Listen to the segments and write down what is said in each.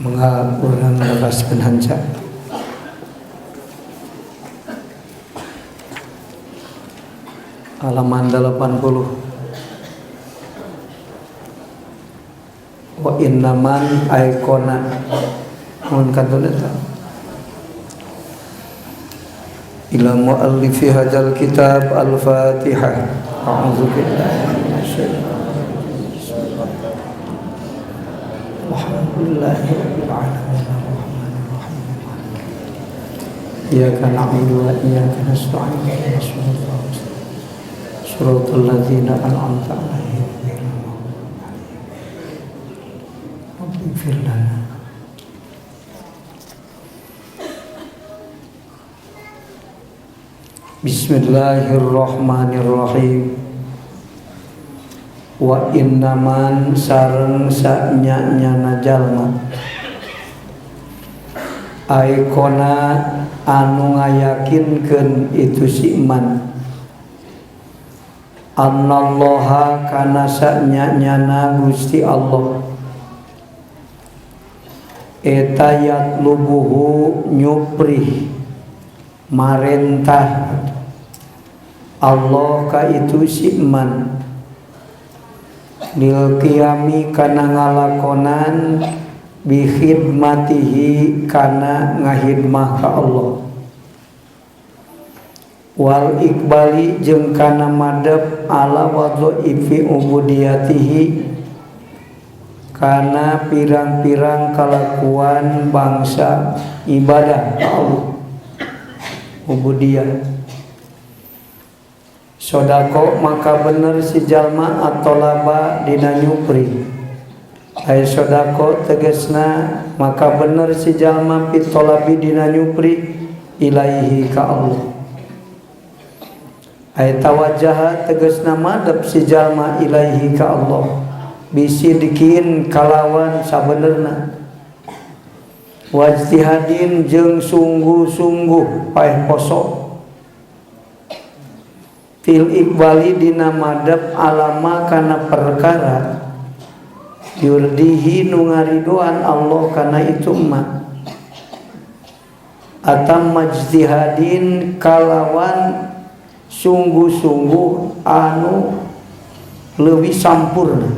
Mangga urang ngabaskeun hanca. Halaman 80. Wa innaman aikona mun kantun eta ila muallifi hadzal kitab al-Fatihah. A'udzu billahi minasyaitonir rajim. Alhamdulillahirabbil alamin arrahmanir rahim. Iyyaka na'budu wa iyyaka nasta'in. Ihdinas siratal ladzina an'amta 'alaihim ghairil maghdubi 'alaihim. Rabbighfir lana. Bismillahirrahmanirrahim. Wa innaman sareng sanyana jalma aikona anu ngayakinkeun itu si iman annallaha kana sanyana Gusti Allah eta yatlubuhu nyuprih marentah Allah ka itu si iman lil qiyami kana ngalakonan bi khidmatihi kana ngahidmah ka Allah wal iqbali jeung kana madep ala wadhaifi ubudiyatihi kana pirang-pirang kalakuan bangsa ibadah ka Allah ubudiyah. Sodako maka bener si jalma atau laba dina nyupri. Ay sodako tegesna maka bener si jalma pitolabi dina nyupri ilaihi ka Allah. Ay tawajjaha tegesna madep si jalma ilaihi ka Allah bisidikin kalawan sabenerna wajtihadin jeung sungguh-sungguh paeh poso fil iqbali dina madep alama kana perkara yurdihi nu ngaridoan Allah kana itu ma atam majtihadin kalawan sungguh-sungguh anu leuwih sampurna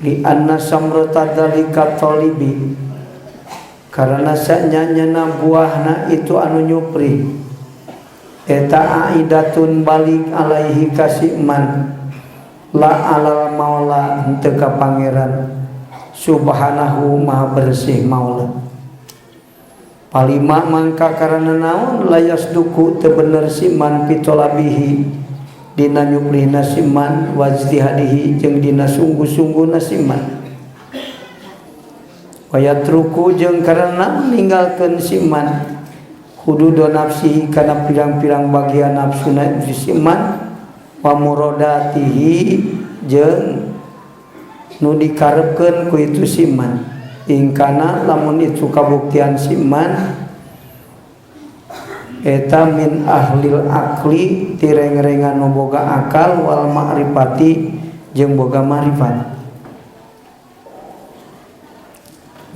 li anna samrata dzalika talibi karena sanyana buahna itu anu nyupri eta aidatun balik alaihi kasiman la alal maula henteu ka pangeran subhanahu maha bersih maula palima mangka karana naon layas duku teu bener siman pitolabihi dina nyuprihna siman wajtihadihi jeung dina sungguh-sungguhna siman wayatruku jeung karana ninggalkeun siman hududo nafsihi kana pirang-pirang bagian nafsuna siman wa muradatihi jeung nu dikarepkeun ku itu siman ingkana lamun itu kabuktian siman eta min ahlil akli tireng-rengan nu boga akal wal ma'rifati jeung boga ma'rifat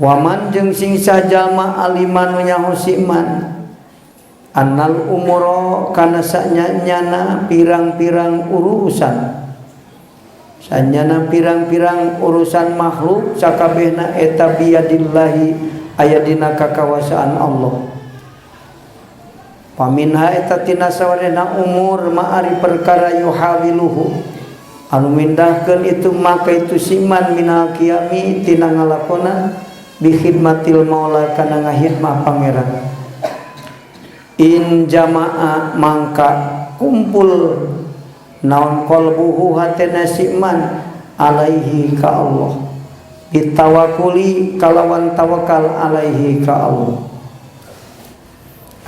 waman jeung sing sajalma aliman nu nyaho siman annal umuro kana sanyana pirang-pirang urusan sanyana pirang-pirang urusan makhluk sakabehna eta biyadillahi aya dina kakawasaan Allah paminha eta tina sawarehna umur ma'ari perkara yuhawiluhu anu mindahkeun itu maka itu siman minal qiyami tina ngalakonan bi khidmatil maula kana ngahidmah pangeran in jama'a mangka kumpul naon qalbuhu hatena siman alaihi ka Allah bitawakuli kalawan tawakal alaihi ka Allah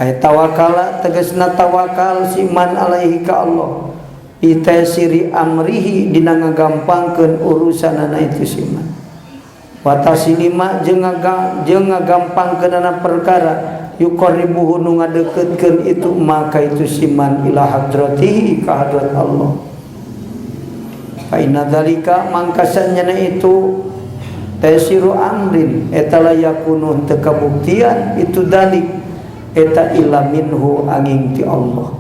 ay tawakala tegasna tawakal siman alaihi ka Allah bitaisiri amrihi dina ngagampangkeun urusanana itu siman wa taslima jeung ngagampangkeunana perkara yuqarribuhu nu ngadeukeutkeun itu maka itu siman ila hadratihi ka hadrat Allah fa inna dzalika mangka sanyana itu Taisiru amrin eta la yakunu teu kabuktian itu dalik eta illa minhu angin ti Allah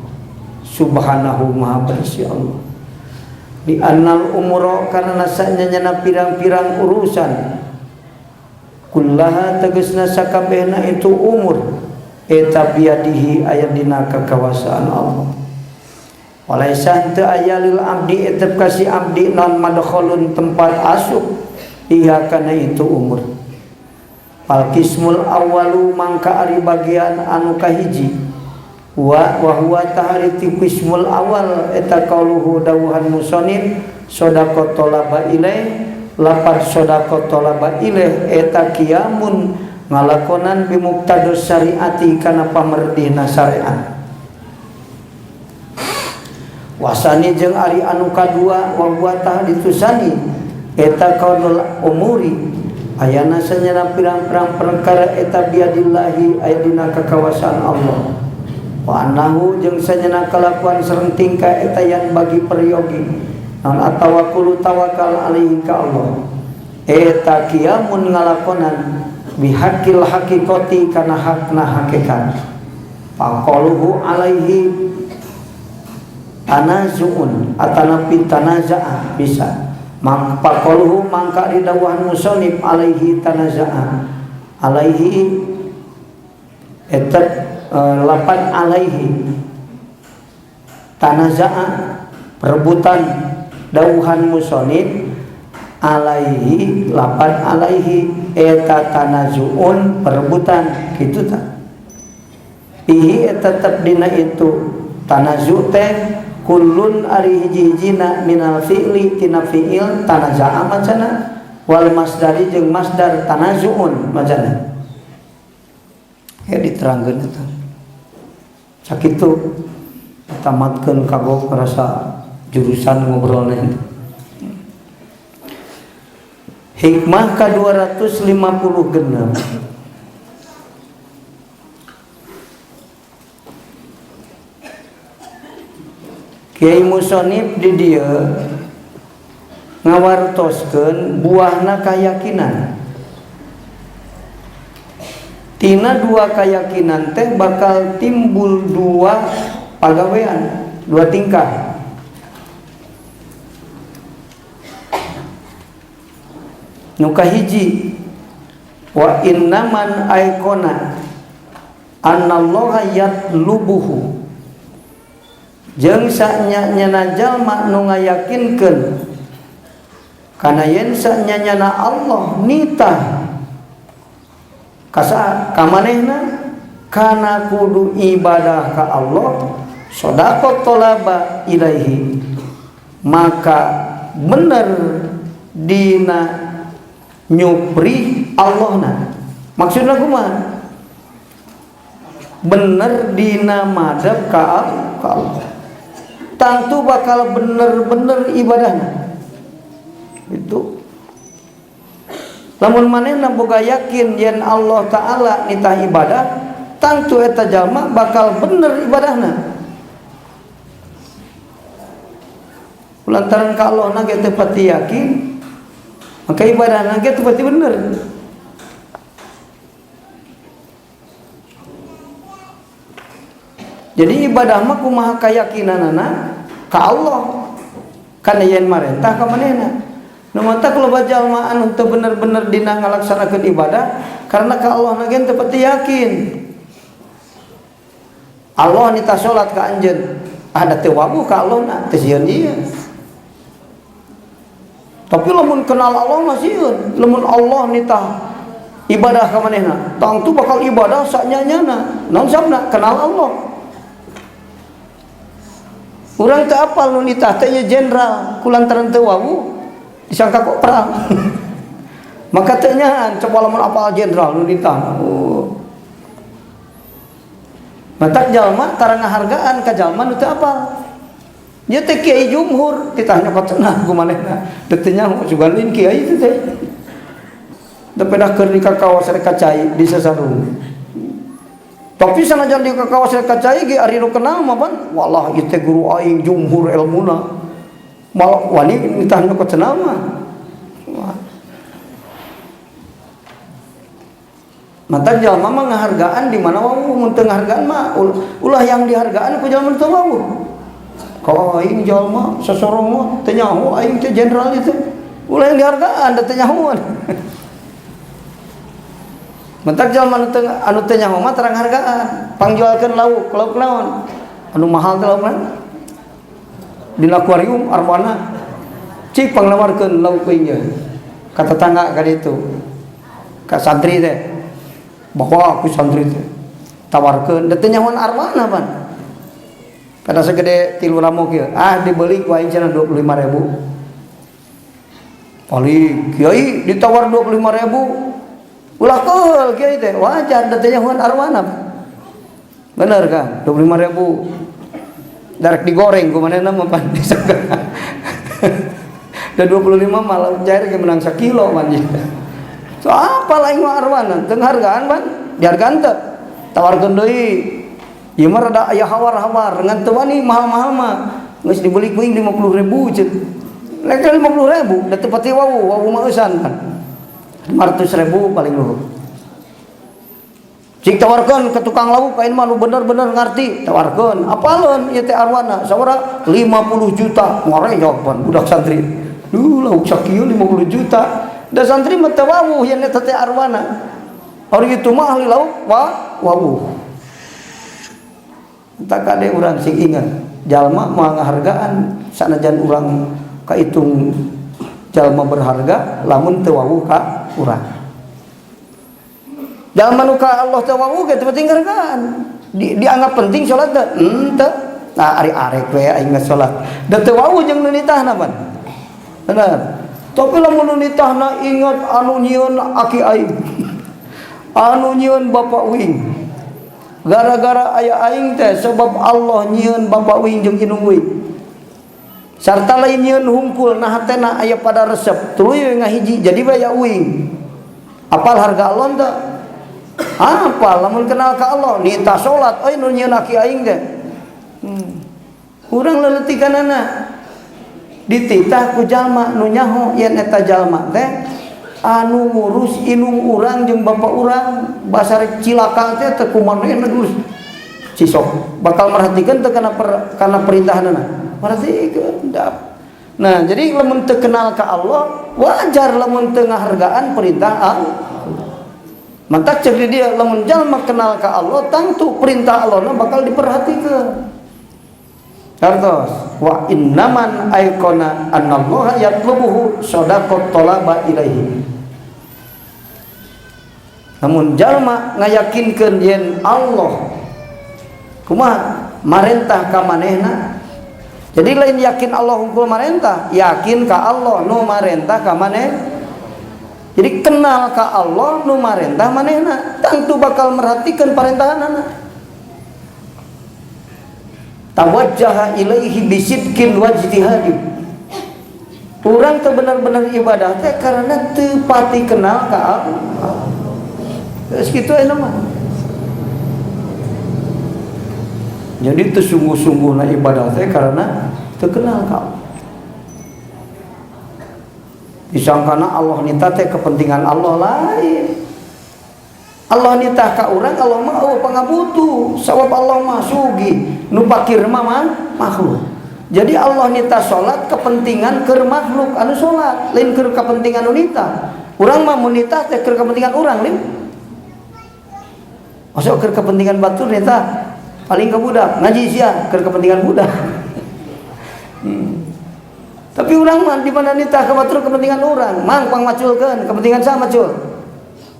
subhanahu maha bersih Allah. Di annal umuro karena sanyana pirang-pirang urusan kullaha tegasna sakabehna itu umur eta biadihi aya dina kakawasaan Allah. Walaisa teu aya lil abdi eta kasih abdi non madkhalun tempat asup iha kana itu umur. Fal qismul awwalu mangka ari bagian anu kahiji wa huwa tahriti qismul awal eta qauluhu dawuhan musonif shadaqat talaba ilaih lapar shadaqat talaba ilaih eta kiamun ngalakonan bimuqtadus syariati kana pamerdihna syariat. Wasani jeung ari anu kadua wa huwa tahditusani eta qaulul umuri ayana sanyana pirang-pirang perkara eta biadillahi aya dina kakawasaan Allah. Wa annahu jeung sanyana kalakuan sareng tingkah eta yan bagi peryogi naon atawakkulu tawakal alaihi ka Allah eta kiamun ngalakonan bihaqil haqiqati kana hakna hakikat. Faqaluhu alaihi tanazuun atanapi tanaza'a bisa mangpaqaluhu mangka ridawuhan musonib alaihi tanaza'a alaihi eta lapan alaihi tanaza'a perebutan dawuhan musonib alaihi lapan alaihi eta tanazuun perebutan kitu ta ihi eta tetep dina itu tanazu teh kullun ari hiji-hijina minal fi'li tina fi'il tanaza'a macana wal masdari jeung masdar tanazuun macana. Ya diterangkeun eta. Sakitu tamatkeun kagok rasa jurusan ngobrolna itu. Hikmah ka 256. Kiai Musonif di dieu ngawartoskeun buahna kayakinan. Tina dua kayakinan teh bakal timbul dua pagawean, dua tingkah. Nu kahiji wa innaman aikona annallaha yatlubuhu jeung sanyana jalma nu ngayakinkeun kana yen sanyana Allah nitah kasa kamanehna kana kudu ibadah ka Allah shadaqat talaba ilaihi maka bener dina nyupri Allahna. Maksudna kumaha? Bener dina madhab ka Allah. Tentu bakal bener-bener ibadahna. Itu. Lamun manehna boga yakin yen Allah Ta'ala nitah ibadah, tentu eta jalma bakal bener ibadahna. Lantaran ka Allah na ge teu pati yakin, maka ibadahna ge teu pati bener. Jadi ibadah mah kumaha kayakinanana ka Allah. Kana yen marentah ka manehna. Nu matak loba jalma anu teu bener-bener dina ngalaksanakeun ibadah karena ka Allah na ge teu pati yakin. Allah nita salat ka anjeun, ada teu wabuh ka Allah na teu sieun ieu. Tapi lamun kenal Allah mah sieun, lamun Allah nita ibadah ka manehna, tangtu bakal ibadah sanyanyana. Naon sabna kenal Allah. Urang teu apal nu nitah teh nya jenderal kulantaran teu wawuh disangka kok perang. Maka teu nyahan coba lamun apal jenderal nu nitah. Oh. Matak jalma tara ngahargaan ka jalma nu teu apal. Nya teh kiai jumhur titah nyokot cenah ku manehna. Teu teu nyaho sugan lain kiai teh teh. Teu pedah keur di kakawas rek cai di sasarung. Tapi sanajan di kakawas rek cai ge ari nu kenal mah pan wallah ieu teh guru aing jumhur elmuna. Malah wani nitah nyokot cenah mah. Mata jalma mah ngahargaan di mana wawuh, mun teu ngahargaan mah ulah yang dihargaan ku jalma teu wawuh. Ka aing jalma sasorong mah teu nyaho aing teh jenderal itu. Ulah yang dihargaan da teu nyahoan. Mentak jalma anu teu nyaho mah terang hargaan. Pangjualkeun lauk, lauk naon? Anu mahal teh lauk naon? Dina akuarium arwana. Cik pangnawarkeun lauk kuing ye. Ka tetangga ka ditu. Ka santri teh. Bawa aku santri teh. Tawarkeun da teu nyahoan arwana pan. Kada segede 3 lamuk ieu. Ah dibeli ku aing cenah 25.000. Paling kiai ditawar 25.000. Ulah keul kiai teh wajar da teu nyahoan arwana. Bener kan? 25.000. Darek digoreng ku manehna mah pan. Da 25 malah cair ge menang sakilo man. So apa lain mah arwana? Teu hargaan pan? Dihargaan teu? Tawarkeun deui. Ieu mah rada aya hawar-hawar ngan teu wani mahal-mahal mah. Geus dibeli ku aing 50.000 ceuk. Lek 50.000 da teu pati wawuh, wawuh mah eusan kan. 500.000 paling luhur. Cik tawarkeun ke tukang lauk aing mah nu bener-bener ngarti, tawarkeun. Apaleun ieu teh arwana? Sabaraha? 50 juta. Ngore jawaban budak santri. Duh lauk sakieu 50 juta. Da santri mah teu wawuh yen eta teh arwana. Ari itu mah ahli lauk wawuh. Tak kade urang sing ingat, jalma moal ngahargaan sanajan urang kaitung jalma berharga lamun teu wawuh ka urang. Jalma nu ka Allah teu wawuh ge teu penting hargaan. Dianggap penting salat teu? Henteu. Nah ari arek we aing geus salat. Da teu wawuh jeung nu nitahna pan. Bener. Tapi lamun nu nitahna ingat anu nyieun aki aing. Anu nyieun bapak uing. Gara-gara aya aing teh sebab Allah nyieun bapak uing jeung indung uing. Sarta lain nyieun hungkul nah hatena aya pada resep tuluy we ngahiji jadi we aya uing. Apal harga Allah teh? Apal lamun kenal ka Allah nita salat euy nu nyieun aki aing teh. Urang leuletikanana dititah ku jalma nu nyaho yen eta jalma teh anu ngurus indung urang jeung bapak urang basar cilaka teh teu kumanehna geus cisok bakal merhatikan teu kana kana perintahanna merhatikeun dap. Nah jadi lamun teu kenal ka Allah wajar lamun teu ngahargaan perintah Allah. Mantak cek di dia lamun jalma kenal ka Allah tangtu perintah Allahna bakal diperhatikeun. Kartos wa innaman aikona annallaha yatlubuhu shadaqat talaba ilaihi. Namun jalma ngayakinkeun yen Allah kumaha marentah ka manehna. Jadi lain yakin Allah hungkul marentah, yakin ka Allah nu marentah ka maneh. Jadi kenal ka Allah nu marentah manehna, tangtu bakal merhatikeun parentahanana. Tawajjaha ilaihi bisidqin wajtihadin. Urang teu bener-bener ibadah teh karena teu pati kenal ka Allah. Geus kitu aya mah. Jadi teu sungguh-sungguhna ibadah teh karena teu kenal ka Allah. Disangkana Allah nita teh kepentingan Allah lain. Allah nitah ka urang, Allah mah eueuh pangabutuh, sabab Allah mah sugih, nu pakir mah makhluk. Jadi Allah nitah salat kepentingan keur makhluk anu salat, lain keur kepentingan nu nitah. Urang mah mun nitah teh keur kepentingan urang lain. Masuk keur kepentingan batur nitah paling ke budak, ngaji sia keur kepentingan budak. Tapi urang mah di mana nitah ka batur kepentingan urang, mang pangmaculkeun kepentingan sama macul.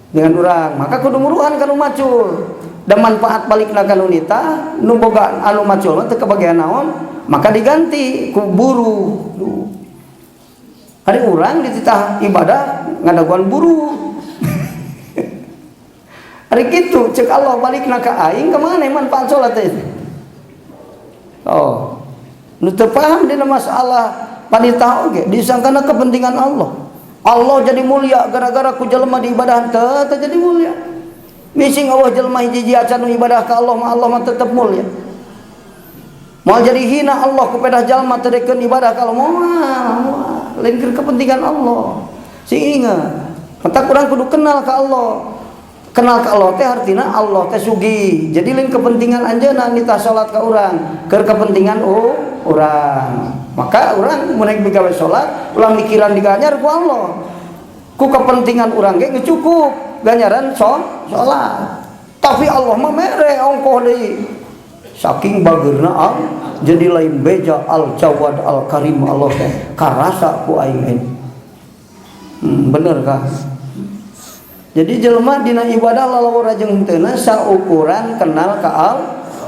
Dengan urang, maka kudu muruhan kanu macul. Dan manfaat balikna kanu nitah, nu boga anu macul mah teu kebagian naon, maka diganti ku buruh. Duh. Hari urang dititah ibadah ngadaguan buruh. Hari kitu cek Allah balikna ka aing ka mana manfaat salat teh? Oh. Nu teu paham dina masalah panitah oge disangkana kepentingan Allah. Allah jadi mulia gara-gara ku jelema diibadahan teu jadi mulia. Mising Allah jelema hiji-hiji acan nu ibadah ka Allah mah Allah mah tetep mulia. Moal jadi hina Allah ku pedah jalma teu dekeun ibadah ka Allah moal, lain keur kepentingan Allah. Sing ingat, matak urang kudu kenal ka Allah. Kenal ka Allah teh artina Allah teh sugih. Jadi lain kepentingan anjeunna nitah salat ka urang, keur kepentingan urang. Maka urang mun rek migawe salat, ulah mikiran diganjar ku Allah. Ku kepentingan urang ge geus cukup ganjaran salat. Tapi Allah mah mere ongkoh deui. Saking bageurna Allah, jadi lain beja al jawad al karim Allah teh karasa ku aing ini. Bener kah? Jadi jelema dina ibadah lalawara jeung henteu saukuran kenal ka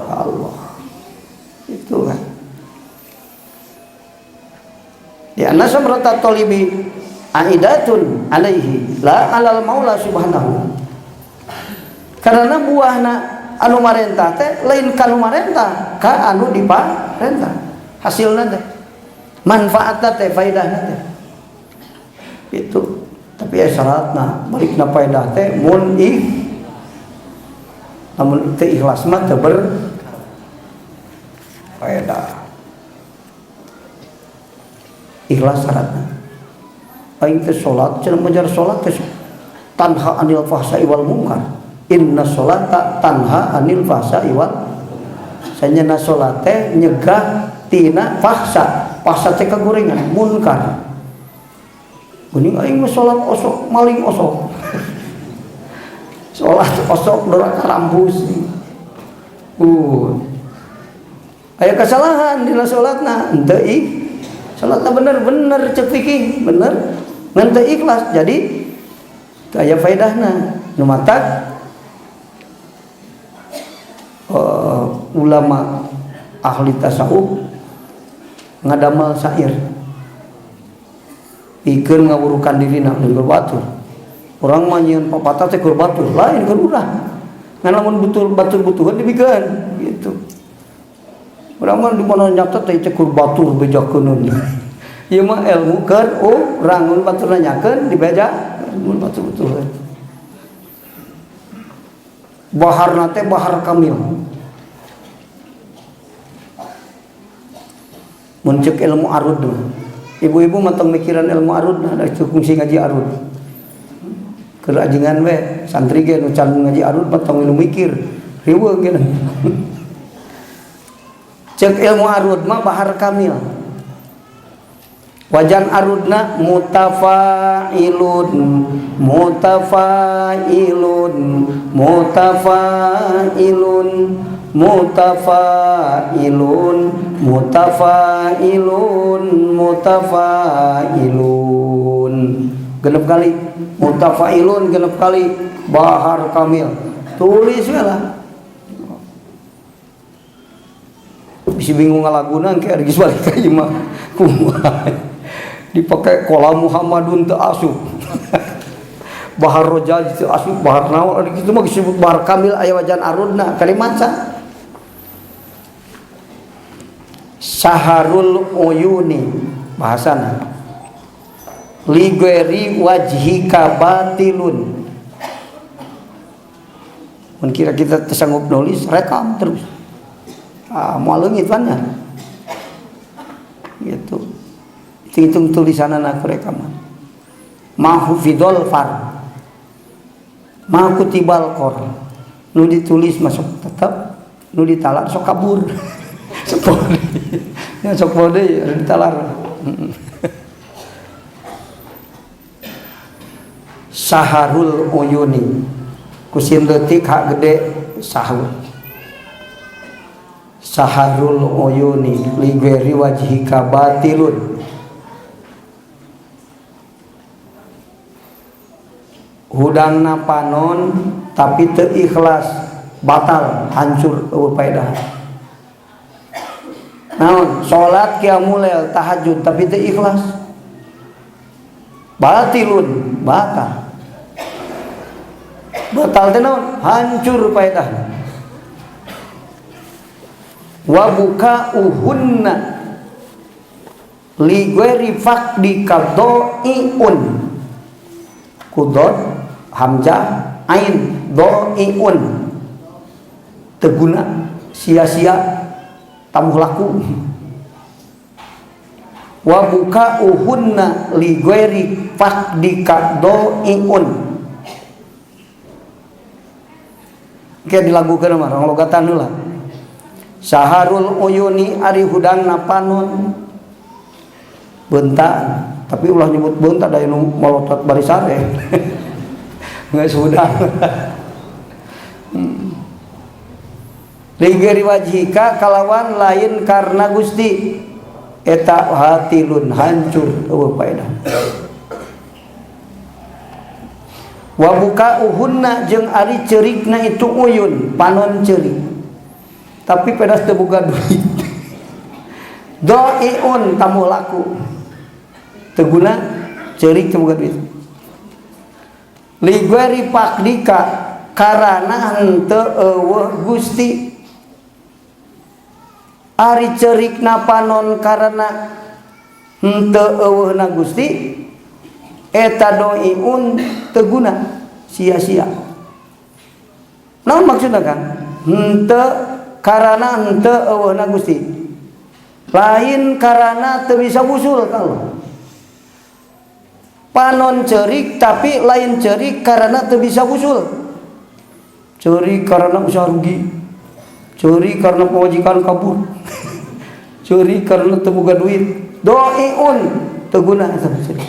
Allah. Itu kan. Ya anna samrata talibi aidatun alaihi la alal maula subhanahu. Karena buahna anu marentah teh lain ka anu marentah, ka anu diparentah. Hasilna teh manfaatna teh faedahna teh. Itu. Tapi ya syaratna balikna faedah teh mun lamun teu ikhlas mah teu berfaedah. Ikhlas syaratna. Aing teh salat cenah majar salat teh tanha anil fahsai wal munkar. Inna sholata tanha anil fahsai wal. Sanyana salat teh nyegah tina fahsa. Fahsa teh kagorengan, munkar. Geuning aing mah salat osok maling osok. Salat osok doraka rampus. Aya kesalahan dina salatna, henteu ih. Salatna bener-bener cek fikih, bener. Ngan teu ikhlas jadi teu aya faedahna. Nu matak ulama ahli tasawuf ngadamal syair. Pikeun ngawurukan dirina keur batur. Urang mah nyieun papatah teh keur batur, lain keur urang. Ngan lamun betul batur butuheun dibikeun gitu. Urang mah di mana nyata teh keur batur bejakeunun. Ieu mah ilmu keur urang mun batur nanyakeun dibeja mun batur butuheun. Baharna teh bahar kamil. Mun ceuk ilmu arud mah. Ibu-ibu mah tong mikiran ilmu arud, nah, da itu fungsi ngaji arud. Keur ajengan we, santri ge nu can ngaji arud mah tong ilmu mikir, riweuh ge. Ceuk ilmu arud mah bahar kamil. Wajan arudna mutafailun, mutafailun, mutafailun, mutafailun, mutafailun, mutafailun. Genep kali mutafailun, genep kali bahar kamil. Tulis we lah. Bisi bingung ngalaguna engke geus balik ka ieu mah. Kumaha? Dipakai kolam Muhammadun teu asup. Bahar rojal teu asup, bahar naon kitu mah disebut bahar kamil aya wajan arudna kalimat sa. Saharul uyuni bahasana ligeri wajhika batilun. Mun kira kita sanggup nulis rekam terus. Ah moal leungit mana gitu. Hitung tulisanan aku rekaman. Mahfidol far. Mahkutibal kor. Nu ditulis masuk tetap, nu ditalar sok kabur. Sok ya sok deui ditalar. Saharul uyuni. Kusin leutik hak gede sahur. Saharul uyuni ligeri wajhika batilun. Hudangna panon tapi teu ikhlas batal hancur eueuh faedah. Naon salat qiyamul lail tahajud tapi teu ikhlas batilun batal. Batal teh naon hancur faedahna. Wa bukauhunna li ghairi faqdi qadaiun. Kudot hamzah ain doiun teguna sia-sia tamuh laku. Wa bukauhunna li ghairi faqdi qadaiun. Kayak dilagukeun mah rong logatan heula. Saharul uyuni ari hudangna panon beunta, tapi ulah nyebut beunta da nu molotot bari sare. Geus hudang. Ligeri wajhika kalawan lain karena Gusti eta hatilun hancur eueuh paedah. Wa buka uhunna jeung ari ceurikna itu uyun panon ceurik tapi pedas teu boga duit. Doiun tamu laku teu guna ceurik teu boga duit. Ligeri pakdika karana henteu eueuh Gusti. Ari ceurikna panon karena henteu eueuhna Gusti eta doiun teu guna sia-sia. Naon maksudna Kang? Henteu karana henteu eueuhna Gusti. Lain karana teu bisa wusul kalau. Panon ceurik tapi lain ceurik karena teu bisa wusul. Ceurik karena usaha rugi. Curi karena pemajikan kabur. Curi karena teu boga duit. Doiun teu guna eta ceurik.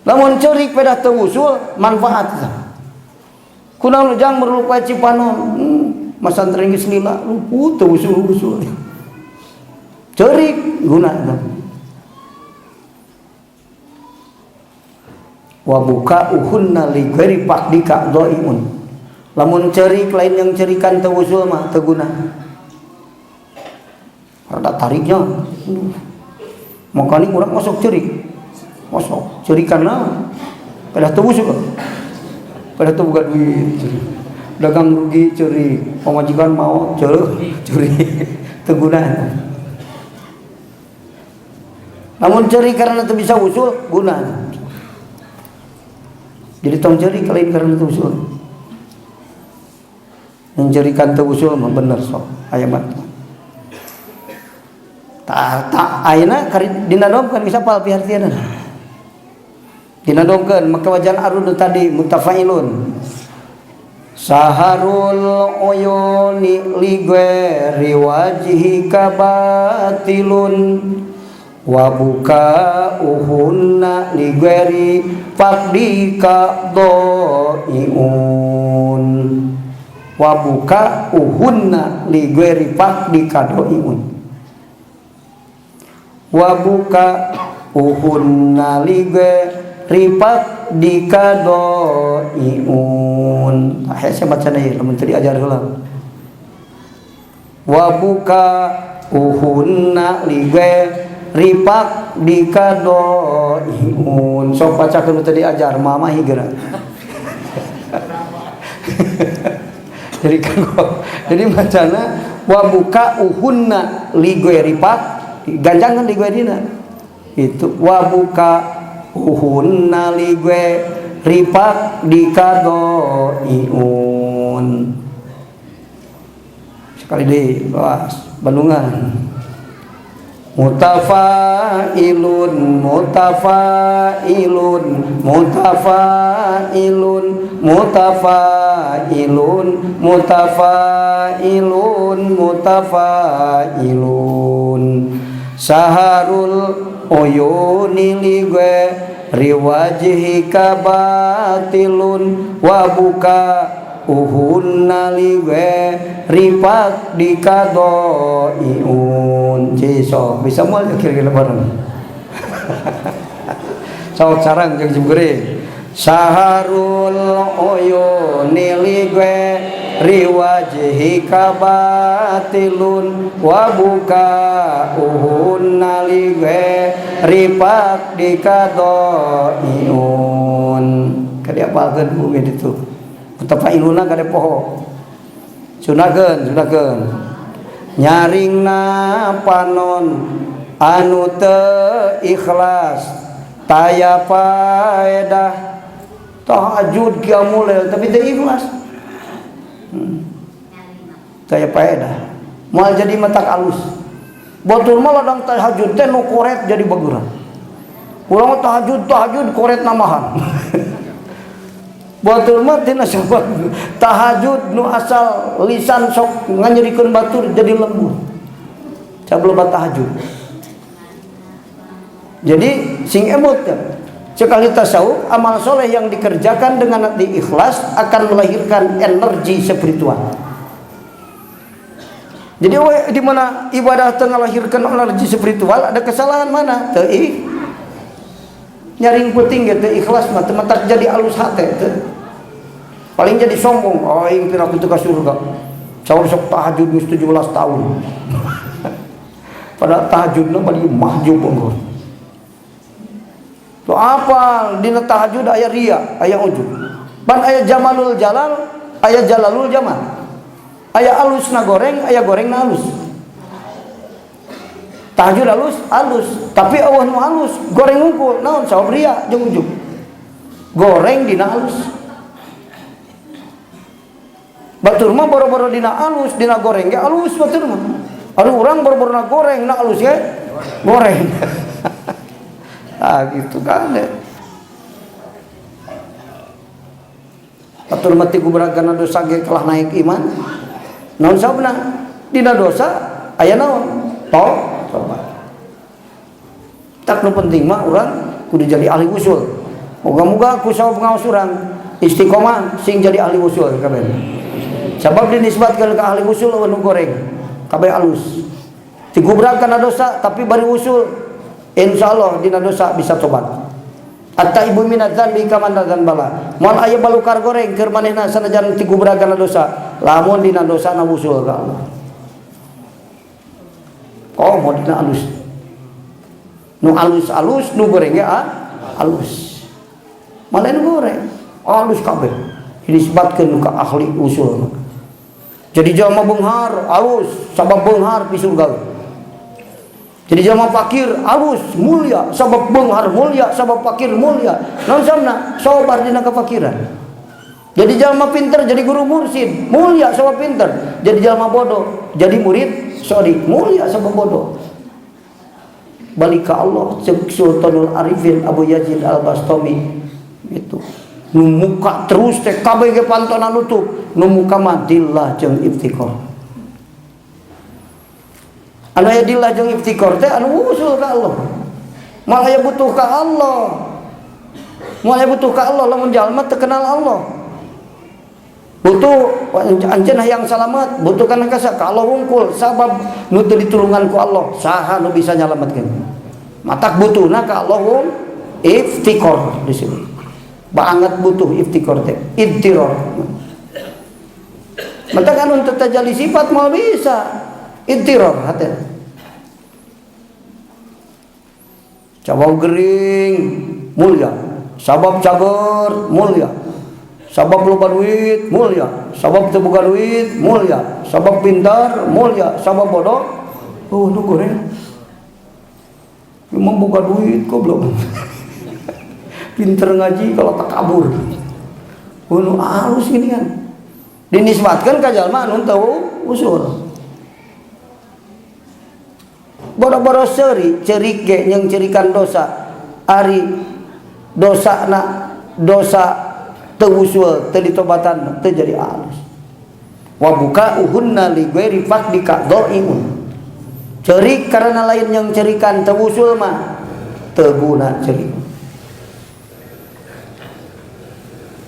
Lamun ceurik pedah teu wusul manfaat eta. Kunaon jang merlupa cipanon. Masantren geus lila luput teu wusul-wusul. Ceurik guna eta. Wa buka uhunna li ghairi faqdika doiun. Lamun ceurik lain yang cerikan teu wusul mah teu guna. Rada tariknya. Makanya urang masuk ceurik. Masuk cerikan naon? Pedah teu wusul. Pedah teu boga duit. Dagang rugi ceurik, pamajikan mau ceurik teu guna. Lamun ceurik karena teu bisa wusul guna. Jadi tong ceurik lain karena teu wusul. Mencerikan teu usul mah bener sok aya bantuan. Tah tak ayeuna dinadomkeun geus apal pihartieuna. Dinadomkeun make wajan arud tadi mutafailun. Saharul uyuni li ghairi wajhika batilun wa bukauhunna li ghairi faqdika dhaiun. Wa buka uhunna li ghairi faqdika dhaiun. Wa buka uhunna li ghairi faqdika dhaiun. Tah hese bacana ieu lamun teu diajar heula. Wa buka uhunna li ghairi faqdika dhaiun. Sok bacakeun teu diajar mama higeura. Jadi jadi macana wa buka uhunna li ghairi faq ganjangan li ghairina itu wa buka uhunna li ghairi faqdika dhaiun. Sekali deui bawas Bandungan. Mutafailun mutafailun mutafailun mutafailun mutafailun mutafailun. Saharul uyuni li ghairi wajhika batilun wa buka uhunna li ghairi faqdika dhaiun. Sok bisa moal kira-kira bareng. Sok sarang jeung jemgeuring. Saharul uyuni li ghairi wajhika batilun wa buka uhunna li ghairi faqdika dhaiun. Kadi apalkeun bumi ditu. Mutafailuna kade poho. Sunakeun, sunakeun. Nyaringna panon anu teu ikhlas taya faedah. Tahajud qiyamul lail tapi teu ikhlas. Taya faedah. Moal jadi matak alus. Batur mah ladang tahajud teh nu koret jadi baguran. Urang tahajud tahajud koret namahan. Batur mah tina sabab tahajud nu asal lisan sok nganyerikeun batur jadi lembut. Sabab loba tahajud. Jadi sing emut ya. Sekali tasawuf, amal soleh yang dikerjakan dengan hati ikhlas akan melahirkan energi spiritual. Jadi di mana ibadah tengah melahirkan energi spiritual, ada kesalahan mana? Teu nyaring penting gitu ikhlas mah teu matak jadi alus hate teu. Paling jadi sombong, oh aing pira kitu ka surga. Saur sok tahajud geus 17 tahun. Pada tahajudna bari mahjub unggul. Tuh apa dina tahajud aya ria, aya ujub. Ban aya jamalul jalal, aya jalalul jamal. Aya alus na goreng, aya goreng na alus. Tahajud alus, alus, tapi eueuh nu alus, goreng unggul, naon sabab ria jeung ujub. Goreng dina alus. Batur mah boro-boro dina alus, dina goreng ge alus batur mah. Aduh urang boro-boro na goreng, na alus ge goreng. Ah gitu kan ya. Atur mati kubragana dosa ge kalah naik iman. Naon sababna? Dina dosa aya naon? Tobat. Tak nu penting mah urang kudu jadi ahli usul. Moga-moga ku sabab ngaos urang istiqomah sing jadi ahli usul kabeh. Sabab dinisbatkeun ka ahli usul nu goreng, kabeh alus. Digubragkeun dosa tapi bari usul, insyaallah dina dosa bisa tobat. At-taibu minadz dzanbi kaman la dzanbala. Moal aya balukar goreng keur manehna sanajan tigubragkeun dosa, lamun dina dosa na usul ka Allah. Oh, mau dina alus. Nu alus-alus nu goreng ge alus. Malah nu goreng alus kabeh. Dinisbatkeun ka ahli usul. Jadi jalma beunghar alus, sabab beunghar pi surga. Jadi jalma fakir alus mulia, sabab beunghar mulia, sabab fakir mulia. Naon sababna? Sabar dina kafakiran. Jadi jalma pinter jadi guru mursid, mulia sabab pinter. Jadi jalma bodoh jadi murid sodik, mulia sabab bodoh. Balik ke Allah, cek Sultanul Arifin Abu Yazid Al Bastami itu. Nu muka terus teh kabeh ge pantona nutup, nu muka mah dillah jeung iftikor. Anu aya dillah jeung iftikor teh anu usul ka Allah. Moal aya butuh ka Allah. Moal aya butuh ka Allah lamun jalma teu kenal Allah. Butuh anjeun hayang salamet, butuh kana ka Allah wungkul sabab nu teu ditulungan ku Allah, saha nu bisa nyalametkeun. Matak butuhna ka Allah wung iftikor disebut. Banget butuh iftikor teh, idtiror. Matak anu teu tajali sifat moal bisa. Intiror hati. Cabau gering mulia, sabab cager mulia, sabab loba duit mulia, sabab teu boga duit mulia, sabab pintar mulia, sabab bodoh oh nu goreng. Memang boga duit goblok. Pinter ngaji kalau tak kabur. Oh nu alus gini kan. Dinisbatkan ka jalma anu teu usul. Boro-boro seuri, cerik ge jeung cerikan dosa. Ari dosa na dosa teu usul, teu ditobatan, teu jadi alus. Wa buka'uhunna li ghairi faqdika dhaimun. Cerik karena lain yang cerikan teu usul mah teu guna cerik.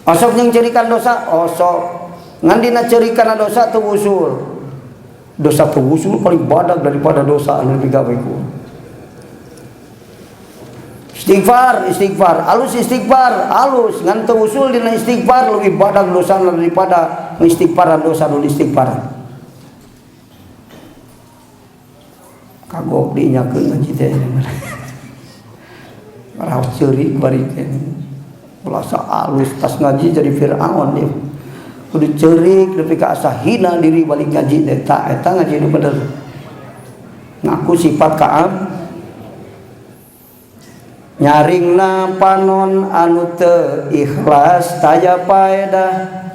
Osok yang cerikan dosa, osok ngan dina cerikan dosa teu usul. Dosa teu usul paling badag daripada dosa anu digawe ku. Istighfar, istighfar, alus istighfar, alus ngan teu usul dina istighfar lebih badag dosa daripada istighfaran dosa nu istighfaran. Kagok diinyakeun ngaji teh. Marah ceurik bari teh. Ulah alus tas ngaji jadi Firaun dia. Kudu ceurik nepi ka asa hina diri balik ngaji teh. Ta eta ngaji nu bener. Ngaku sifat kaam. Nyaringna panon anu teu ikhlas taya paedah.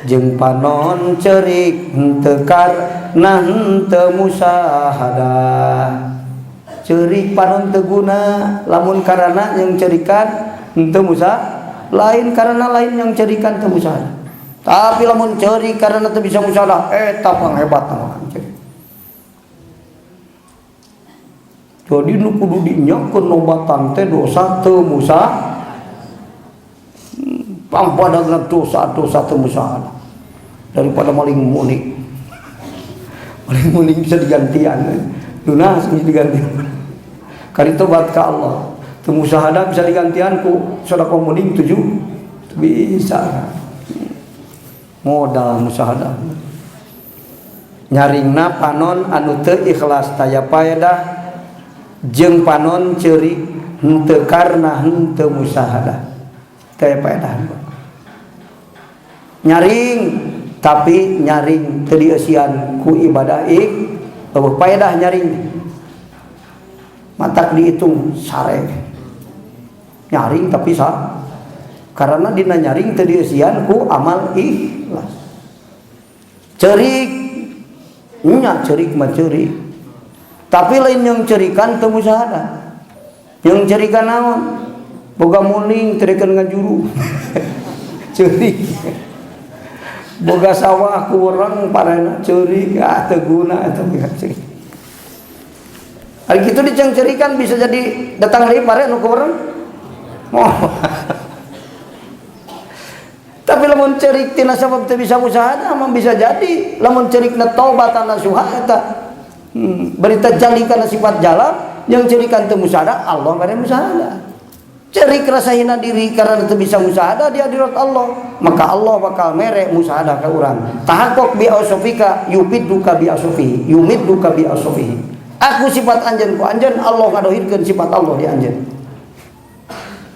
Jeung panon ceurik henteu karna henteu musahadah. Ceurik panon teu guna lamun karana jeung cerikan henteu musa Lain karena lain yang cerikan teu musyahadah. Tapi lamun ceurik karena teu bisa musyahadah, eta panghebatna mah ceurik. Jadi nu kudu dinyakeun nobatan teh dosa teu musyahadah. Pangpadagna dosa-dosa teu musyahadah. Daripada maling munik. Maling munik bisa digantian. Lunas bisa digantian. Kari tobat ka Allah. Teu musyahadah bisa digantian ku sedekah muning 7. Bisa. Modal musyahadah. Nyaringna panon anu teu ikhlas taya paedah jeung panon ceurik henteu karna henteu musyahadah. Taya paedah. Nyaring tapi nyaring teu dieusian ku ibadah eueuh paedah nyaring. Matak dihitung sare. Nyaring tapi sah. Karena dina nyaring teu dieusian ku amal ikhlas. Ceurik nya ceurik mah ceurik. Tapi lain yang cerikan teu musyahadah. Yang cerikan naon? Boga muning cerikan ngajuru. Ceurik. Boga sawah kurang parena ceurik, ah teu guna eta mah ceurik. Hari kitu dicengcerikan bisa jadi datang deui pare nu kurang. Oh. Tapi lamun ceurik tina sabab teu bisa musyahadah mah bisa jadi lamun ceurikna taubatan nasuha eta. Berita jali kana sifat jalan yang cerikan teu musyahadah Allah mere musyahadah. Cerik rasa hina diri karena teu bisa musyahadah di hadirat Allah, maka Allah bakal mere musyahadah ka urang. Tahaqqaq bi ausofika yumidduka bi ausofihi, yumidduka bi ausofihi. Aku sifat anjeun ku anjeun, Allah ngadohirkeun sifat Allah di anjeun.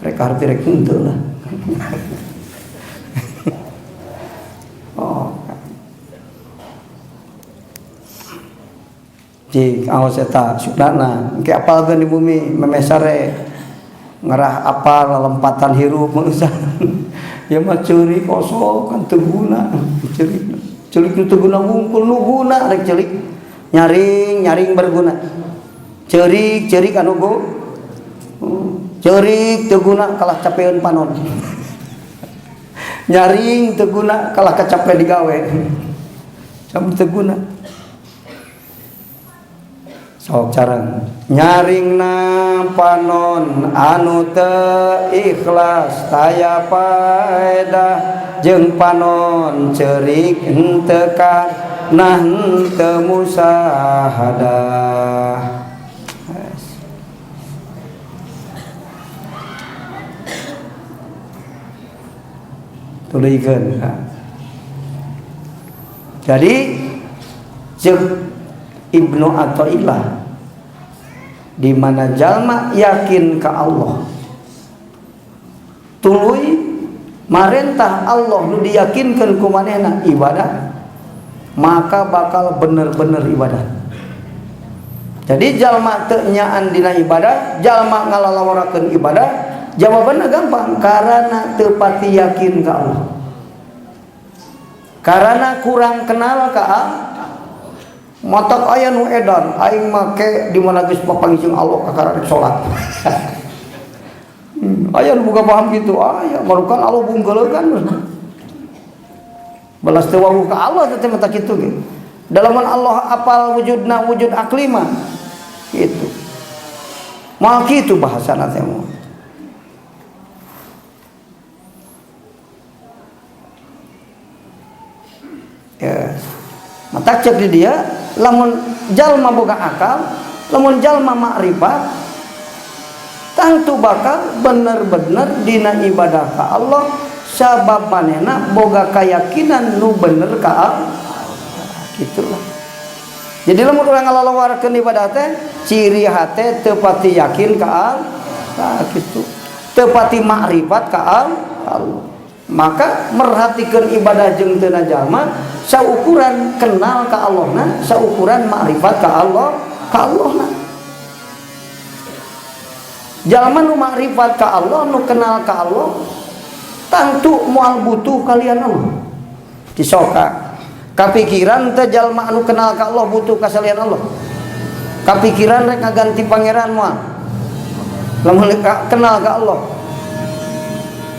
Rek harti rek henteu lah. Oh. Jik aos eta sudana engke apalkeun di bumi memeh sare ngerah apal lempatan hirup manusia. Ya mah ceurik kosong kan teu guna. Ceurik. Ceurik nu teu guna wungkul nu guna rek ceurik. Nyaring, nyaring berguna. Ceurik, ceurik anu go. Ceurik teu guna kalah capeun panon. Nyaring teu guna kalah kacape digawe. Sampe teu guna. Sok carang nyaringna panon anu teu ikhlas taya paedah jeung panon ceurik henteu kana henteu musahadah. Tuluykeun. Jadi jeung Ibnu Athaillah di mana jalma yakin ka Allah tuluy marentah Allah nu diyakinkeun ku manehna ibadah, maka bakal bener-bener ibadah. Jadi jalma teu nyaan dina ibadah, jalma ngalalaworakeun ibadah, jawabanna gampang karena teu pati yakin ka Allah. Karena kurang kenal ka Allah. Matak aya nu edan aing make di mana geus papanggih jeung Allah kakara rek salat. Aya nu boga paham kitu, aya marukan Allah bungkeuleukan. Balas teu wawuh ka Allah teh mata kitu ge. Dalaman Allah apal wujudna wujud akli mah kitu. Moal kitu bahasana teh mah. Yes. Matak cek di dia lamun jalma boga akal, lamun jalma makrifat tangtu bakal bener-bener dina ibadah ka Allah sabab manehna boga keyakinan nu bener ka Allah. Gitulah. Jadi lamun urang ngalalawarkeun ibadah teh ciri hate teu pati yakin ka Allah, kitu. Teu pati makrifat ka Allah. Maka merhatikeun ibadah jeung teu jalma saukuran kenal ka Allahna, saukuran makrifat ka Allah, ka Allahna. Jalma nu makrifat ka Allah, nu kenal ka Allah, tangtu moal butuh kalian Allah. Disoka. Kapikiran teh jalma anu kenal ka Allah butuh ka salian Allah. Kapikiran rek ngaganti pangeran moal. Lamun kenal ka Allah.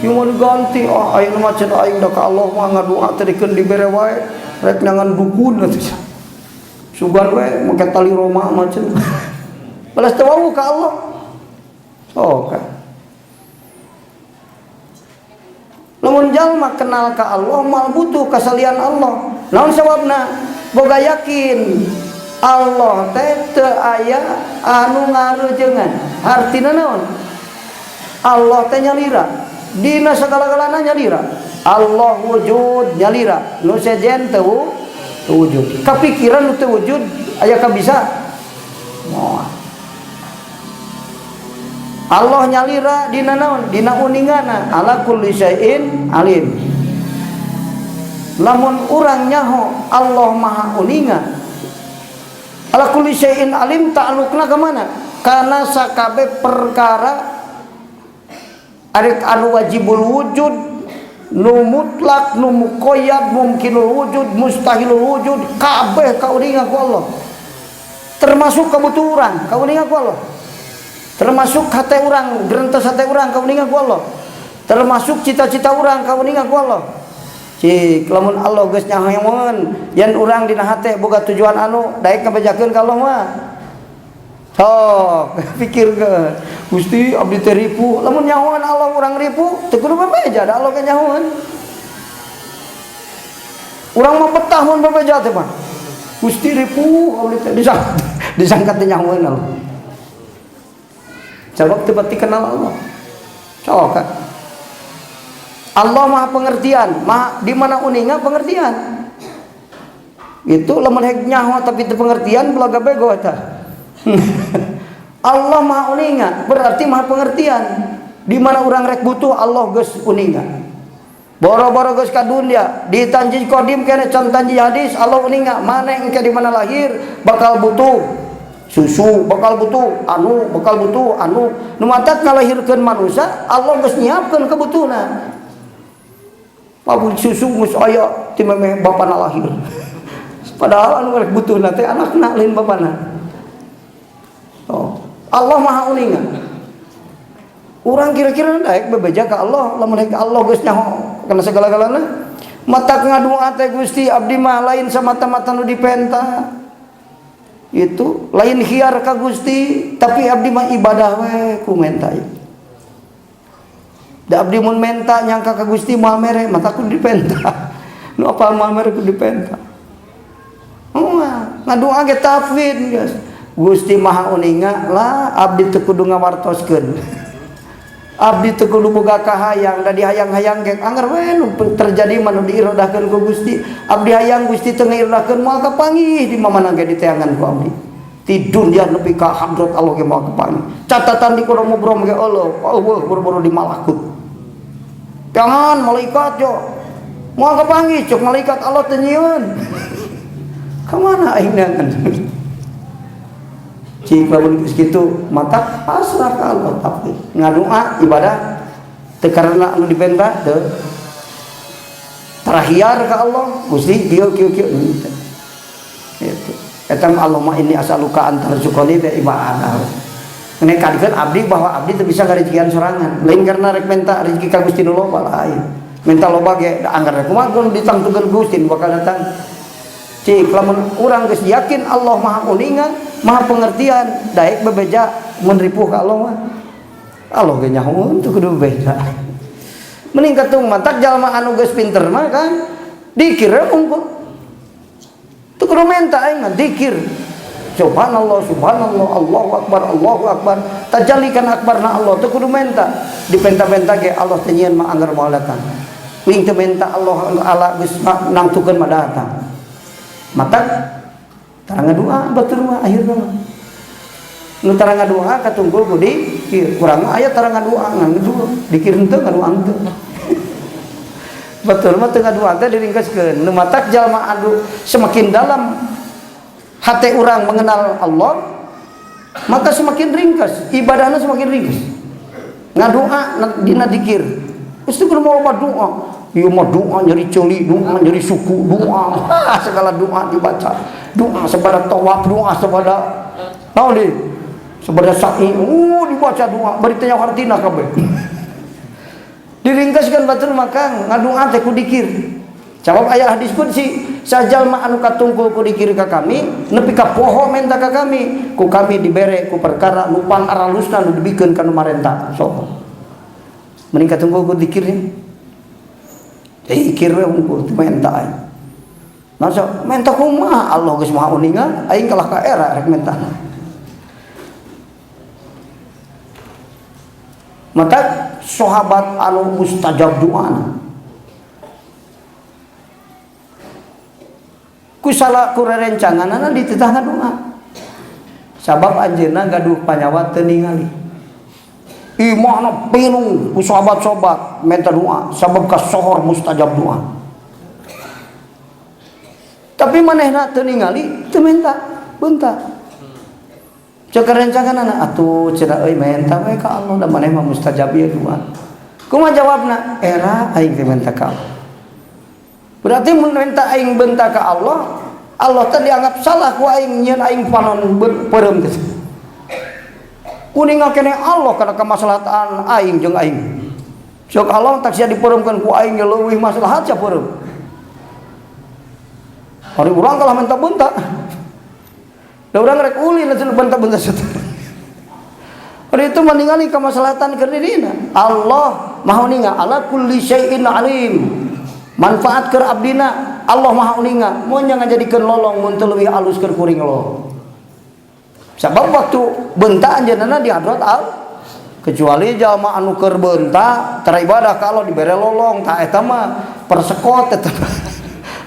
Ieu mah diganti, ah ayeuna mah cenah aing da ka Allah mah ngadoa teh dikeun dibere wae, rek nyangan dukun atuh. Sugan we make tali Roma mah cenah. Balas teu wawuh ka Allah. Oh, kan. Lamun jalma kenal ka Allah moal butuh kasalian Allah. Naon sababna? Boga yakin Allah teh teu aya anu ngareujeungan. Hartina naon? Allah teh nyalira. Dina sagala-galana nyalira. Allah wujud nyalira. Nu sejen teu wujud. Kapikiran nu teu wujud aya kabisa? Moal. Allah nyalira dina naon? Dina uningana ala kulli syai'in alim. Lamun urang nyaho Allah maha uninga. Ala kulli syai'in alim ta'alluqna ka mana? Kana sakabe perkara arek anu wajibul wujud, nu mutlak, nu muqayyad, mumkinul wujud, mustahilul wujud, kabeh kauninga ku Allah. Termasuk kabutuh urang, kauninga ku Allah. Termasuk hate urang, gerentes hate urang kauninga ku Allah. Termasuk cita-cita urang kauninga ku Allah. Cik, lamun Allah geus nyahoeun yen urang dina hate boga tujuan anu daek ngabejakeun ka Allah mah. Sok, pikirkeun. Gusti abdi teh ripuh, lamun nyahoeun Allah urang ripuh, teu kudu bebeja da Allah ge nyahoeun. Urang mah betah mun bebeja teh mah. Gusti ripuh abdi teh disangka teh nyahoeun Allah. Jawab teu pati kenal Allah. Sok kan. Allah Maha pengertian, Maha di mana uninga pengertian. Itu lamun hek nyaho tapi teu pengertian belaga bego eta. Allah Maha uninga, berarti Maha pengertian. Di mana urang rek butuh Allah geus uninga. Boro-boro geus ka dunia, di tanji kodim kene can tanji hadis Allah uninga, maneh engke di mana lahir bakal butuh susu, bakal butuh anu, bakal butuh anu. Nu matak ngalahirkeun manusia, Allah geus nyiapkeun kebutuhna. Pabrik susu geus aya ti memeh bapana lahir. Padahal anu rek butuhna teh anakna lain bapana. Oh, Allah Maha uninga. Urang kira-kira daek bebeja ka Allah, lamun rek Allah geus nyaho kana segala-galana. Matak ngadoa teh Gusti abdi mah lain samata-mata nu dipenta. Itu lain khiar ka Gusti, tapi abdi mah ibadah we ku menta ieu. Da abdi mun menta nyangka ka Gusti moal mere, mata kudu dipenta. Nu apal moal mere kudu dipenta. Oh, ngadoa ge tafwid geus. Gusti Maha uninga lah abdi teu kudu ngawartoskeun. Abdi teu kudu boga kahayang da dihayang-hayang ge angger we nu terjadi mah nu diirodahkeun ku Gusti. Abdi hayang Gusti teu ngairodahkeun moal kapanggih di mamana ge diteangan ku abdi. Ti dunya nepi ka hadrat Allah ge moal kapanggih. Catatan di kudu mubrom ge Allah, Allah boro-boro di malakut. Jangan malaikat yo. Moal kapanggih cuk malaikat Allah teu nyieun. Ka mana aing neangan? Cik lamun geus kitu mata pasrah ka Allah tapi ngadoa ibadah teu karena anu dipenta teu. Terakhir ka Allah Gusti kieu kieu kieu henteu. Itu. Eta mah Allahumma inni as'aluka an tarzuqani teh ibadah. Nekadkeun abdi bahwa abdi teu bisa ngarejekian sorangan. Lain karena rek menta rezeki ka Gusti nu loba lain. Minta loba ge da anggar kumaha kun ditangtukeun Gusti nu bakal datang. Cik lamun urang geus yakin Allah Maha uninga, Maha pengertian, daek bebeja mun ripuh ka Allah mah. Allah ge nyahoeun teu kudu bebeja. Mending katung mantak jalma anu geus pinter mah kan dikir unggul. Teu kudu menta aing mah dikir. Subhanallah, subhanallah, Allahu akbar, Allahu akbar. Tajallikan akbarna Allah teu kudu menta. Dipenta-penta ge Allah teh nyieun mah anggar moal datang. Wing teu menta Allah ala geus nangtukeun mah datang. Mata tarang doa batur mah akhirna mah. Nu tarang doa katunggul ku dikir. Kurang mah aya tarang doa ngan ngadoa. Dikir henteu ngadoa henteu. Batur mah teu ngadoa teh diringkeskeun. Nu matak jalma anu semakin dalam hati orang mengenal Allah, maka semakin ringkas ibadahnya, semakin ringkas ngadoa dina dikir. Geus teu kudu loba doa. Ieu mah doa nyeri ceuli, doa nyeri suku, doa segala doa dibaca. Doa sabada tawaf, doa sabada naon deui? Sabada sa'i, dibaca doa, bari teh hartina kabeh. Diringkaskeun batur maka ngadua teh ku dikir. Sabab aya hadis qudsi, sajalma anu katungkul ku dikir ka kami, nepi ka poho menta ka kami, ku kami dibere ku perkara nu pangaralusna nu dibikeun ka nu marenta. Sok. Mending katungkul ku dikir nih. Dikir we unggul teu menta aing. Masa menta kumaha Allah geus maha uninga, aing kalah ka era rek menta. Maka sahabat anu mustajab doana. Ku salah ku rerencanganana dititah ngadoa. Sabab anjeunna gaduh panyawa teu ningali. Imahna pinuh ku sahabat-sahabat minta doa sabab kasohor mustajab doa. Tapi manehna teu ningali teu minta, bentar. Cek rencanganana atuh cenah euy menta we ka Allah da maneh mah mustajab ieu doa. Kumaha jawabna? Era aing teh menta ka Allah. Berarti mun minta aing benta ka Allah, Allah teh dianggap salah ku aing nyieun aing panon peureum teh. Kuninga keneh Allah kana kamaslahatan aing jeung aing. Sok Allah tak sia dipeureumkeun ku aing ge leuwih maslahat sia peureum. Ari urang kalah minta benta. Da urang rek ulin atuh benta-benta satur. Ari itu meningali kamaslahatan keur dirina. Allah Maha Uninga, ala kulli syai'in alim. Manfaat keur abdina Allah Maha Uninga, mun ngajadikeun lolong mun teu leuwih alus keur kuring lo. Sabab waktu benta anjeunna di hadrat al kecuali jalma anu keur benta tara ibadah ka Allah dibere lolong tah eta mah persekot eta.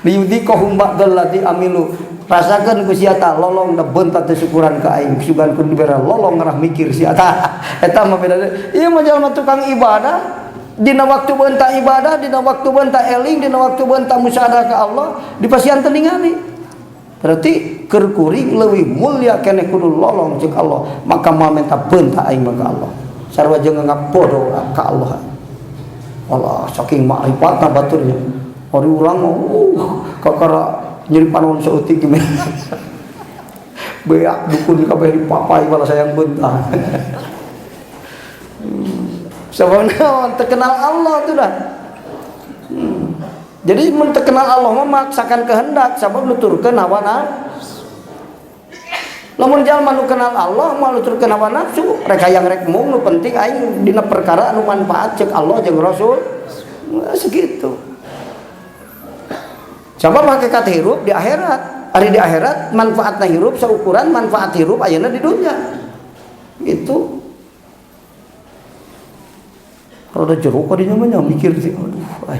Liyudhiqahum ba'dal ladzi amilu. Rasakeun ku sia ta lolong da benta teh syukuran ka aing sugan ku dibere lolong ngarah mikir sia ta. Eta mah beda. Ieu mah jalma tukang ibadah dina waktu benta ibadah, dina waktu benta eling, dina waktu benta musyahadah ka Allah dipasihan teu ningali. Berarti keur kuring leuwih mulia keneh kudu lolong ceuk Allah, maka moal menta benta aing mah ka Allah. Sarua jeung nganggap bodoh ka Allah. Allah saking makrifatna baturnya. Ari urang mah kakara nyeri panon saeutik gimana. Beak dukun kabeh dipapai malah sayang benta. Sabab terkenal Allah tu dah. Jadi mun terkenal Allah mah memaksakan kehendak sabab nuturkeun hawa nafsu. Lamun jalma nu kenal Allah mah nuturkeun hawa nafsu, rek hayang rek mung nu penting aing dina perkara anu manfaat ceuk Allah jeung Rasul. Segitu. Sabab hakikat hirup di akhirat. Ari di akhirat manfaatna hirup saukuran manfaat hirup ayeuna di dunia. Itu. Rada jero kadinya mah mikir sih, aduh ay.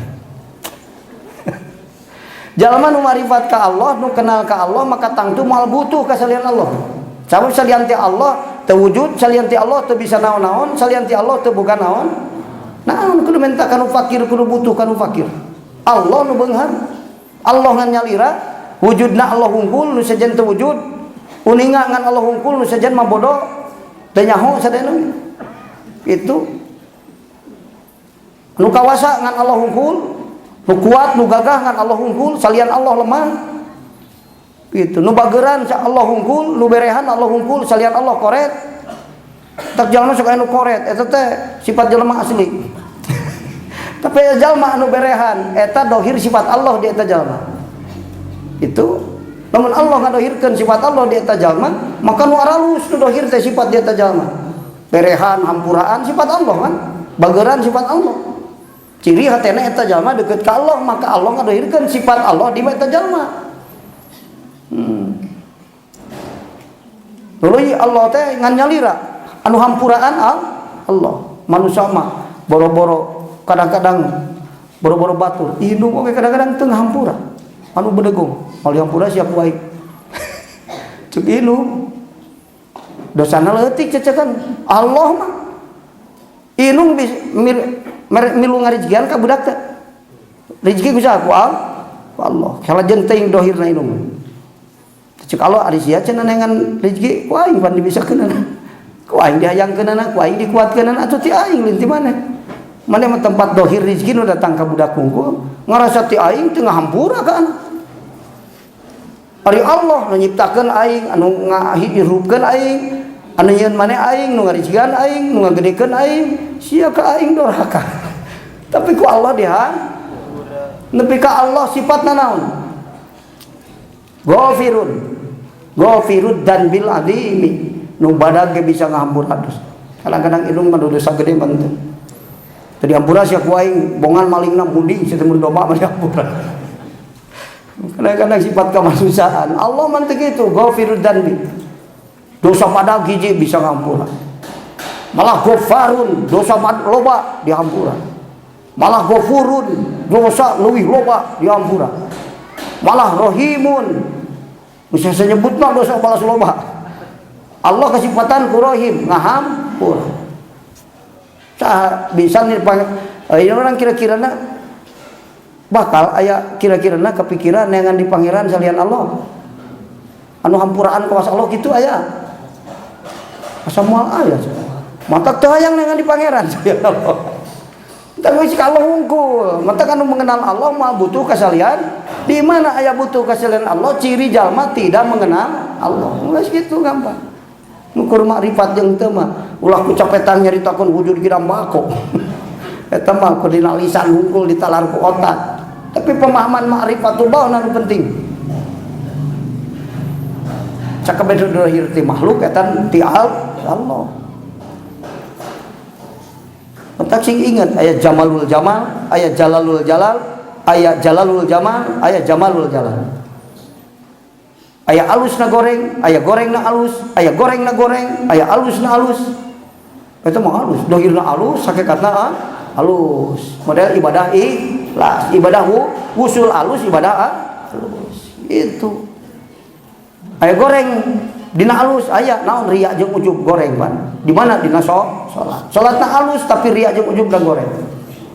Jalma nu marifat ka Allah, nu kenal ka Allah, maka tangtu moal butuh ka salian Allah. Sabab salian ti Allah teu wujud, salian ti Allah teu bisa naon-naon, salian ti Allah teu boga naon. Naon kudu minta ka nu fakir, kudu butuh ka nu fakir. Allah nu beunghar, Allah ngan nyalira, wujudna Allah hungkul nu sejen teu wujud. Uninga ngan Allah hungkul nu sejen mah bodoh, teu nyaho sadayana. Itu nu kawasa ngan Allah hungkul, nu kuat, nu gagah ngan Allah hungkul, salian Allah lemah. Gitu. Nu bageran Allah hungkul, nu berehan Allah hungkul, salian Allah koret. Tak jalma sok aya nu koret, eta teh sifat jelema asli. Tapi jalma anu berehan, eta dohir sifat Allah di eta jalma. Itu lamun Allah ngadohirkeun sifat Allah di eta jalma, maka nu aralus nu dohir teh sifat di eta jalma. Berehan, hampuraan sifat Allah kan, bageran sifat Allah. Ciri hatena eta jalma deket ka Allah, maka Allah ngadohirkeun sifat Allah di eta jalma. Tuluy Allah teh ngan nyalira anu hampuraan Allah. Manusia mah boro-boro kadang-kadang boro-boro batur, indung oge kadang-kadang teu ngahampura. Anu bedegong, moal dihampura siap wae. Ceuk indung dosana leutik cecekan Allah mah. Indung milu ngarizkian ka budak teh. Rezeki ku saha? Ku Allah. Salajen teuing dohirna indung. Ceuk Allah ari sia cenah neangan rezeki ku aing pan dibisakeunana. Ku aing dihayangkeunana, ku aing dikuatkeunana atuh ti aing lain ti maneh. Maneh mah tempat dohir rezeki nu datang ka budak hungkul, ngarasa ti aing teu ngahampura ka anak. Ari Allah nu nyiptakeun aing, anu ngahirupkeun aing, anu nyieun maneh aing, nu ngarizkian aing, nu ngagedekeun aing, sia ka aing doraka. Tapi ku Allah diha nepi ka Allah sifatna naon? Ghafirun. Ghafirud dan bil adimi. Nu badag ge bisa ngahampura dosa. Kadang-kadang indung mah dosa gede mah teu. Teu dihampura sia ku aing, bongan malingna munding sia teh mun domba mah dihampura. Kadang-kadang sifat kemanusiaan. Allah mah teu kitu, ghafirud danbi. Dosa badag hiji bisa ngahampura. Malah ghafarun, dosa loba dihampura. Malah ghafurun, dosa leuwih loba dihampura. Malah rahimun, bisa menyebutna dosa balas loba. Allah kesifatan ku rahim, ngahampura. Saha bisa nih ini orang kira-kirana bakal aya kira-kirana kepikiran neangan di pangeran salian Allah. Anu hampuraan kawas Allah gitu aya. Asa moal aya. Mata teu hayang neangan di pangeran salian Allah. Tapi geus ka Allah hungkul. Mata kan mengenal Allah mah butuh kasalian. Di mana aya butuh kasalian Allah, ciri jalma tidak mengenal Allah. Geus kitu gampang. Nukur makrifat jeung teu mah ulah ku capetan nyaritakeun wujud kidam bako. Eta mah ku dina lisan hungkul ditalar ku otak. Tapi pemahaman makrifatullah anu penting. Cakep dohir ti makhluk eta ti Allah. Entak sing ingat aya jamalul jamal, aya jalalul jalal, aya jalalul jamal, aya jamalul jalal. Aya alus na goreng, aya goreng na alus, aya goreng na goreng, aya alus na alus. Eta mah alus, dohirna alus, hakikatna alus. Model ibadah ikhlas, ibadah wusul alus, ibadah alus. Itu. Aya goreng dina alus, aya naon riya jeung ujub goreng pan. Di mana dina salat. Salatna alus tapi riya jeung ujub da goreng.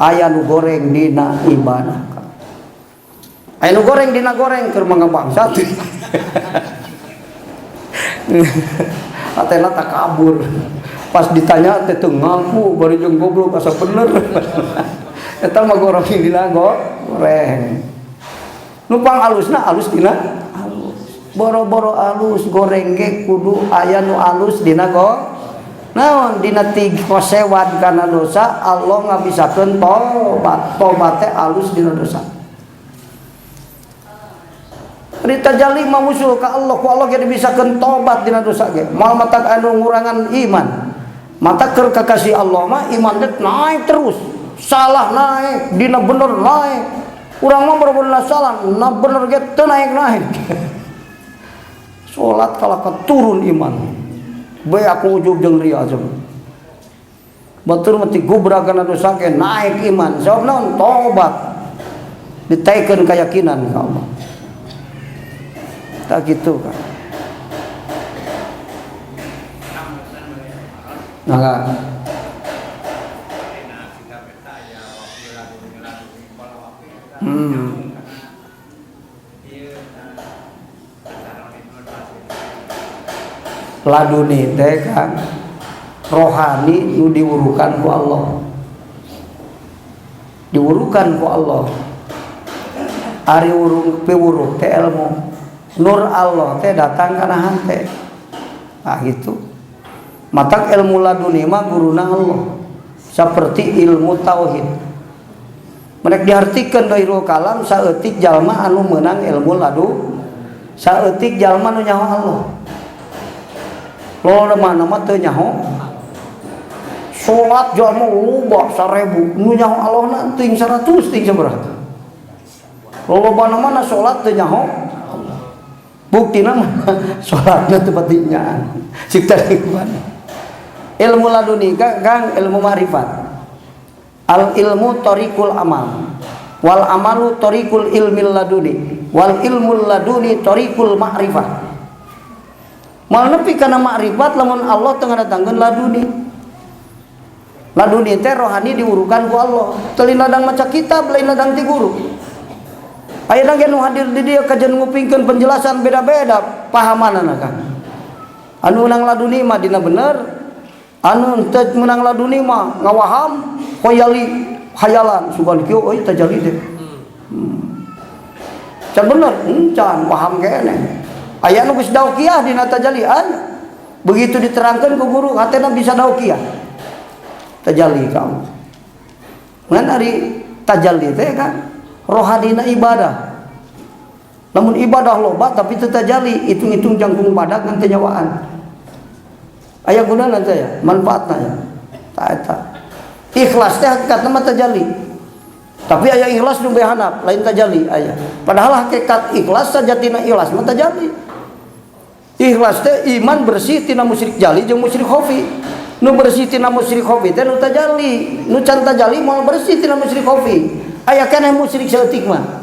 Aya nu goreng dina ibadah. Aya nu goreng dina goreng keur manggabangsat. Atena takabur. Pas ditanya teh teu ngaku bari jeung goblok asa bener. Eta mah goreng dina goreng. Nu pang alusna alus dina alus. Boro-boro alus goreng ge kudu aya nu alus dina go. Naon dina tiga kosewad kana dosa Allah ngabisakeun tobat. Tobat teh alus dina dosa. Rita jali mah musuh ka Allah, ku Allah ge dibisakeun tobat dina dosa ge. Moal matak anu ngurangan iman. Mata keur kakasih Allah mah iman teh naik terus. Salah naik, dina bener naik. Urang mah bener-bener salah, na bener ge teu naik-naik. Salat kalah turun iman. Bae aku ujub jeung riya jeung. Batur mah ti gubra kana dosa ge naik iman. Sabab naon? Tobat. Ditaikeun keyakinan ka Allah. Tak gitu kan. Nah, Laduni teh kan rohani nu diwurukan ku Allah. Diwurukan ku Allah. Ari wurung piwuruk teh ilmu. Nur Allah teh datang kana hante. Nah gitu. Matak ilmu laduni mah guruna Allah. Seperti ilmu tauhid. Mereka diartikan dohirul kalam saeutik jalma anu meunang ilmu ladu, saeutik jalma nu nyaho Allah. Lola mana mah teu nyaho. Salat jalma loba 1000, nu nyaho Allahna teuing 100 teuing sabaraha. Loba mana salat teu nyaho. Buktina mah salatna teu patinya. Cik tadi mana? Ilmu laduni Kang, ilmu ma'rifat. Al ilmu tariqul amal. Wal amalu tariqul ilmil laduni. Wal ilmul laduni tariqul ma'rifah. Mal nepi kana ma'rifat lamun Allah teu ngadatangkeun laduni. Laduni teh rohani diurukan ku Allah. Teu ladang maca kitab, lain ladang ti guru. Ayeuna ge nu hadir di dieu kajen ngupingkeun penjelasan beda-beda pahamanana kan. Anu menang laduni mah dina bener, anu teu menang laduni mah ngawaham khoyali hayalan sugan kieu euy tajali teh. Can bener, can paham keneh. Aya nu geus daukiah dina tajali aya. Begitu diterangkeun ku guru hatena bisa daukiah. Tajali kamu. Ngan ari tajalli teh kan rohanina ibadah. Lamun ibadah loba tapi teu tajalli, hitung-hitung jangkung badak ngan teu nyawaan. Aya gunana teh ya, manfaatna ya. Ta eta. Ikhlas teh hakikatna mah tajalli. Tapi aya ikhlas nu behanap, lain tajalli aya. Padahal hakikat ikhlas sajatina ikhlas mah tajalli. Ikhlas teh iman bersih tina musyrik jali jeung musyrik khafi. Nu bersih tina musyrik khafi teh nu tajalli, nu can tajalli moal bersih tina musyrik khafi. Aya keneh musyrik saeutik mah.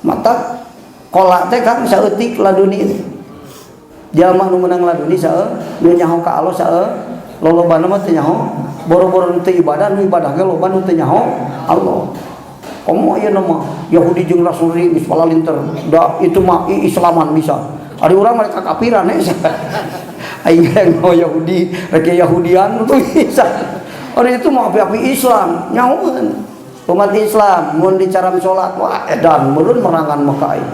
Mata kolak teh kan saeutik laduni. Jalma nu meunang laduni saeu, nu nyaho ka Allah saeu, lolobana mah teu nyaho, boro-boro nu teu ibadah, nu ibadah ge loba nu teu nyaho Allah. Komo ayeuna mah Yahudi jeung Nasrani geus palalinter, da itu mah Islaman bisa. Ari urang mereka kafiran eh. Aing yang mau Yahudi, rek Yahudian tuh bisa. Ari itu mah api-api Islam, nyahoeun. Umat Islam mun dicaram salat wah edan meureun merangan maka aing.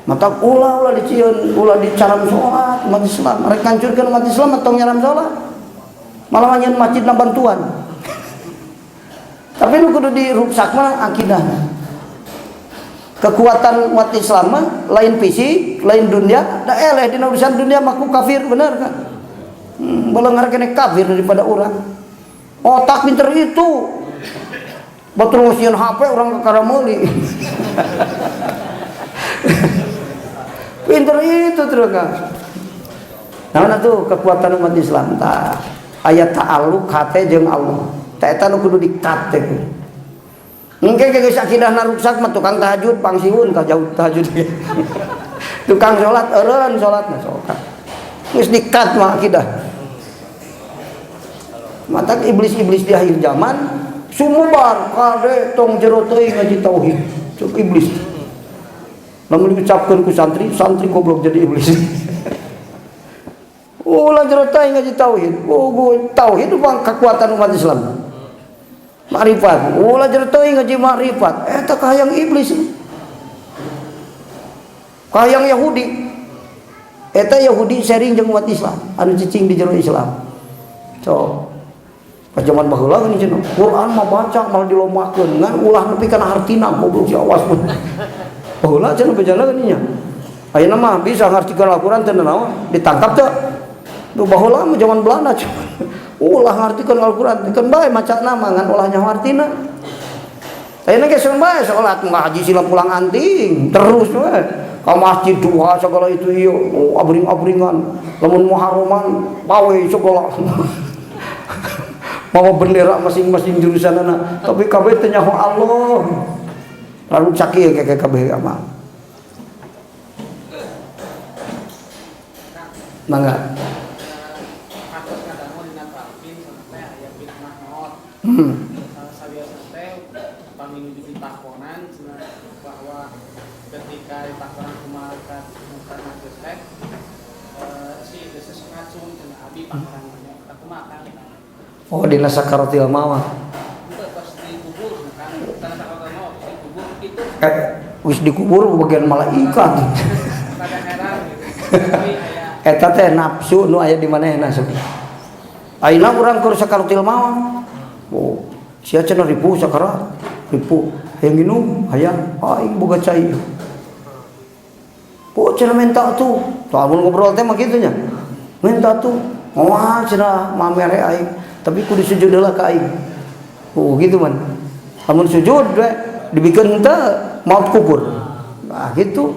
Mata ulah-ulah dicieun, ulah dicaram salat umat Islam, rek ngancurkeun umat Islam atau nyaram salat. Malah nyeun masjidna bantuan. Tapi nu kudu diruksak mah akidah. Kekuatan umat Islam mah lain fisik, lain dunia, da eleh dina urusan dunia mah ku kafir bener kan. Belengar kene kafir daripada urang. Otak pinter itu. Batur ngusieun HP urang kakara meuli. Pinter itu terus kan. Nah, tuh kekuatan umat Islam tah aya ta'alluq hate jeung Allah. Tah eta nu kudu dikat teh. Engke geus akidahna ruksak mah tukang tahajud pangsiun ka jauh tahajud. Tukang salat eureun salatna sok. Geus dikat mah akidah. Matak iblis-iblis di akhir zaman sumubar kade tong jero teuing ngaji tauhid. Cuk iblis. Lamun diucapkeun ku santri, santri goblok jadi iblis. Ulah jero teuing ngaji tauhid. Oh, tauhid mah kekuatan umat Islam. Makrifat. Ulah jero teuing ngaji makrifat. Eta kahayang iblis. Kahayang Yahudi. Eta Yahudi sharing jeung umat Islam, anu cicing di jero Islam. So, pas zaman baheula geuning cenah, Quran mah baca malah dilomakeun ngan ulah nepi kana hartina goblok si awas pun. Baheula cenah bejana geuning nya. Ayeuna mah bisa ngartikeun Al-Qur'an teu naon, ditangkap teu. Duh baheula mah zaman Belanda cenah. Ulah ngartikeun Al-Qur'an, keun bae macana mah ngan ulah nyaho artina. Ayeuna ge seun bae salat ngaji sila pulang anting terus we. Ka masjid duha segala itu ieu, oh, abring-abringan, lamun muharraman pawe segala. Bawa bendera masing-masing jurusan anak, tapi kabeh teu nyaho Allah. Lalu sakieu ke kabeh amal. Mangga. Kasus ngadangu dina talqin sampai aya fitnah maot. Sabiasa teh pami nuju ditakonan cenah bahwa ketika ditakonan ku malaikat mungkar nakir teh si geus ngacung cenah abi pakaran nya kumaha kan. Oh, dina sakaratil maut. Itu pas dikubur kan, tanah sakaratil maut dikubur itu. Wis dikubur bagian malaikat. Rada heran gitu. Tapi aya eta teh nafsu nu aya di manehna sok. Ayeuna urang keur sakaratil maut. Oh, sia cenah ripuh sakarat, ripuh. Hayang nginum, hayang aing boga cai. Oh, cenah minta tuh. Tah mun ngobrol teh mah kitu nya. Minta tuh. Moal cenah mamere aing. Tapi kudu sujud heula ka aing. Oh gitu man. Lamun sujud we dibikeun henteu maut kubur. Nah gitu.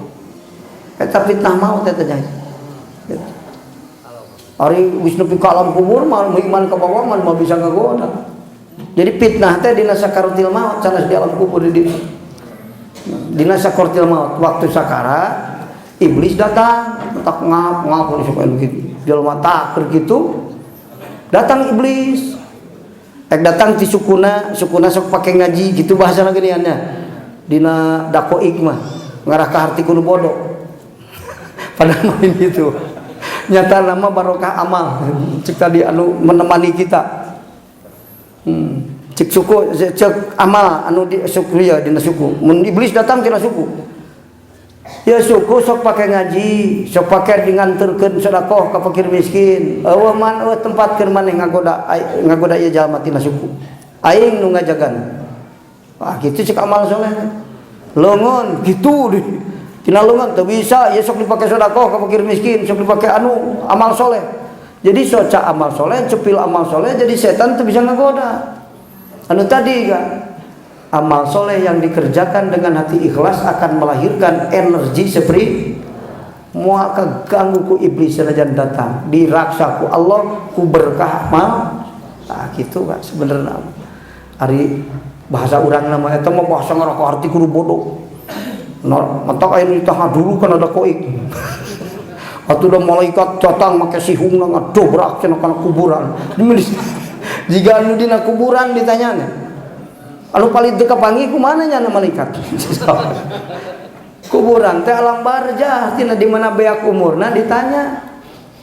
Eta fitnah maut eta nya. Gitu. Ari wis nepi ka alam kubur mah iman ka bawah mah moal bisa ngagoda. Jadi fitnah teh dina sakaratil maut sanes di alam kubur di dina sakaratil maut waktu sakarat iblis datang tak ngap ngap supaya begitu. Jelema tak gitu. Datang iblis. Ek datang ti sukuna, sukuna sok pake ngaji gitu bahasana geuningannya. Dina dakoik mah ngarah ka harti kudu bodoh. Padahal mah gitu. Nyata nama barokah amal. Cek tadi anu menemani kita. Cek suku, cek amal anu di suku ya dina suku. Mun iblis datang tina suku. Ya suku sok pake ngaji, sok pake nganterkeun sedekah ka fakir miskin. Eueuh man eueuh tempat keur maneh ngagoda ngagoda ieu jalma tina suku. Aing nu ngajagan. Wah, gitu cek amal soleh. Leungeun gitu di tina leungeun teu bisa, ya sok dipake sedekah ka fakir miskin, sok dipake anu amal soleh. Jadi soca amal soleh, cepil amal soleh, jadi setan tuh bisa ngagoda. Anu tadi kan, amal soleh yang dikerjakan dengan hati ikhlas akan melahirkan energi seperti moal keganggu ku iblis senajan datang diraksa ku Allah ku berkah mal. Nah, gitu kan sebenarnya. Ari bahasa urang nama eta mah bahasa ngaroko arti kudu bodoh. Nah, mentok aya nu ditahan dulu kan ada koik. Atuh udah malaikat datang make sihungna ngadobrak cenah kana kuburan. Jika anu dina kuburan ditanyana. Anu paling teu kapanggih kumaha nya malaikat? Kuburan teh alam barzah tina di mana beak umurna ditanya.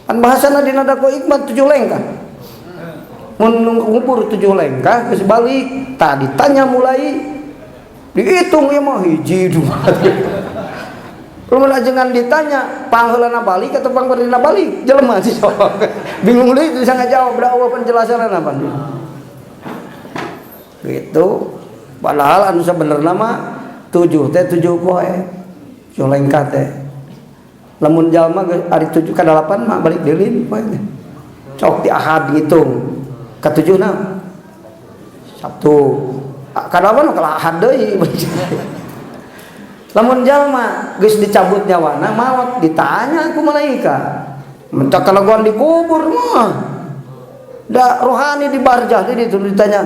Kan bahasana dina daqoiq mah 7 lengkah. Mun ngubur 7 lengkah geus balik, tah ditanya mulai dihitung ieu mah hiji dua. Lamun ajengan ditanya pangheulana balik atau pangperdina balik jelema sih sok. Bingung deui bisa ngajawab da eueuh penjelasanna apa. Gitu. Padahal anu sabenerna mah 7 teh 7 poe. 7 lengkah teh. Lamun jalma geus ari 7 ka 8 mah balik deulin poe teh. Cok di Ahad ngitung. Ka 7 na Sabtu. Ka 8 mah kalah Ahad deui. Lamun jalma geus dicabut nyawana maot ditanya ku malaikat. Mentak kalaguan dikubur mah. Da rohani di barzah di ditu ditanya.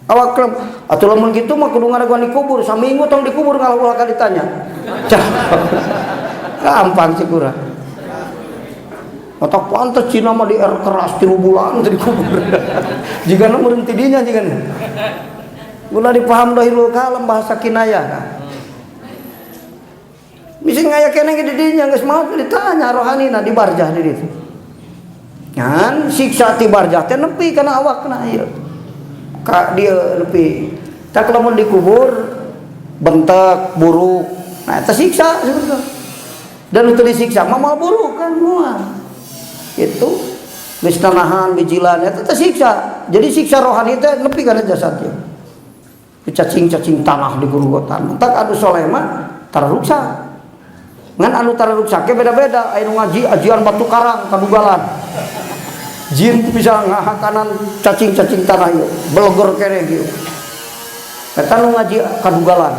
Awak klem atuh lamun kitu mah kudu ngaraguan dikubur saminggu tong dikubur ngalah ulah ka ditanya. Gampang sih kurang. Otak pantes Cina mah di air keras 3 bulan teu dikubur. Jigana meureun ti dinya jigana. Ulah dipaham dahilul kalam bahasa kinayah kan. Bisa ngaya keneh ge di dinya geus maot ditanya rohanina di barzah di ditu. Ngan siksa ti barzah teh nepi kana awakna ieu. Ka dieu nepi. Tak lamun dikubur bentek buruk. Nah eta siksa sebetulnya. Dan itu disiksa mah moal buruk kan moal. Itu geus tanahan bijilan eta teh siksa. Jadi siksa rohani teh nepi kana jasadnya. Cacing-cacing tanah di gurugotan. Tak anu soleh mah tara ruksak. Ngan anu tara ruksak ke beda-beda. Aya nu ngaji ajian batu karang kadugalan. Jin bisa ngahakanan cacing-cacing tanah ieu, beleger keneh ieu. Eta nu ngaji kadugalan.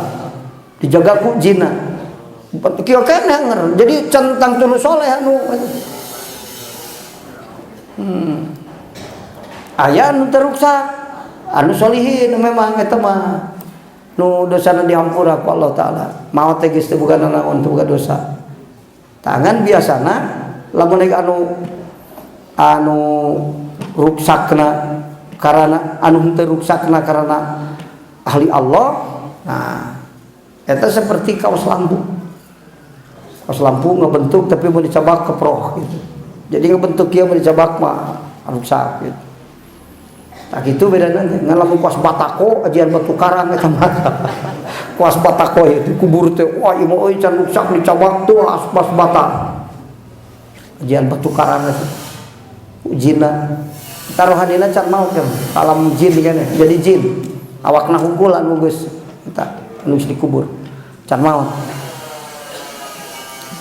Dijaga ku jinna. Kieu keneh anger. Jadi centang tulu soleh anu. Aya anu teruksak, anu solihin memang eta mah. Nu dosana dihampura ku Allah Taala. Maot teh geus teu boga nanaon, teu boga dosa. Tangan biasana lamun anu ruksakna karena anu henteu ruksakna karena ahli Allah. Nah, eta seperti kaos lampu. Kaos lampu ngebentuk tapi mau dicabak keproh gitu. Jadi ngebentuk kieu mau dicabak mah ruksak gitu. Tak gitu beda nanti. Ngan lamun kuas batako ajian batu karang eta mah. Kuas batako itu kubur teh wah ieu mah euy can ruksak dicabak tuh aspas bata. Ajian batu karang eta. Jinna. Taruhanina can maot kan. Alam jin kan jadi jin. Awakna hungkul anu geus eta anu geus dikubur. Can maot.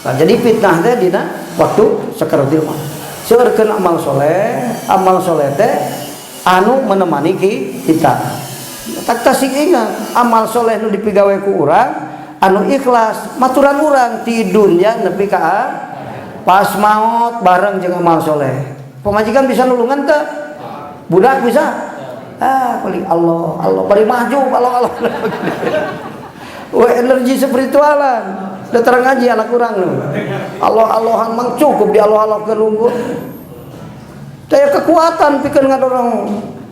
Nah, jadi fitnah teh dina waktu sakaratul maut. Seueurkeun amal soleh teh anu menemani kita. Tak tasik ingat amal soleh nu dipigawe ku urang anu ikhlas maturan urang ti dunya nepi ka pas maot bareng jeung amal soleh. Pemajikan bisa nulungan teu? Budak bisa? Ah, paling Allah, Allah bari mahjub Allah Allah. Wah, energi spiritualan. Udah terang ngaji anak urang nu. Allah Allahan mang cukup di Allah Allah ke nunggu. Daya kekuatan pikeun ngadorong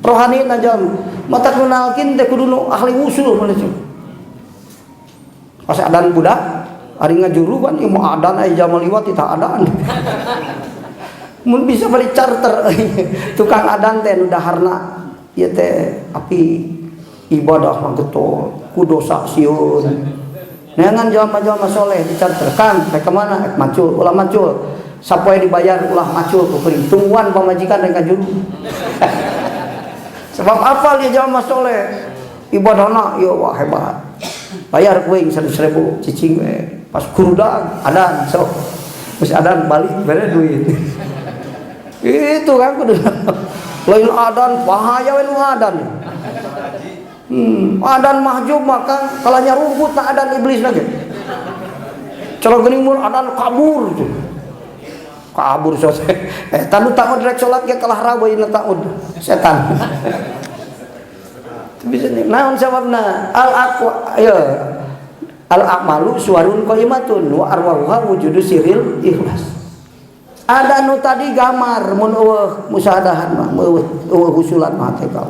rohani na jam. Mata kenalkin teh kudu nu ahli usul mana sih. Pas adan budak, ari ngajuru kan ieu mah adan aya jalma liwat tah adan. Mun bisa beli charter tukang adan teh nu daharna ieu teh api ibadah mah getol ku dosa sieun. Neangan jalma-jalma soleh di charter Kang, rek ka mana? Rek macul, ulah macul. Sapoe dibayar ulah macul ku kuring. Tungguan pamajikan rek ka juru. Sebab apa dia jalma soleh? Ibadahna ya wah hebat. Bayar kuing 100.000 cicing we. Pas kurudag adan sok. Terus adan balik bere duit. Itu kan kudu. Lain adan bahaya we nu adan. Adan mahjub maka kalanya rumput tak adan iblis lagi. Cara geuning mun adan kabur tuh. Kabur sos. Tanu taud rek salat ge kalah rawe na taud setan. Bisa nih. Naon sababna? Al aqwa ya. Al a'malu suwarun qaimatun wa arwahuha wujudu siril ikhlas. Ada nu tadi gamar mun eueuh musahadahan mah eueuh husulan mah teh ka.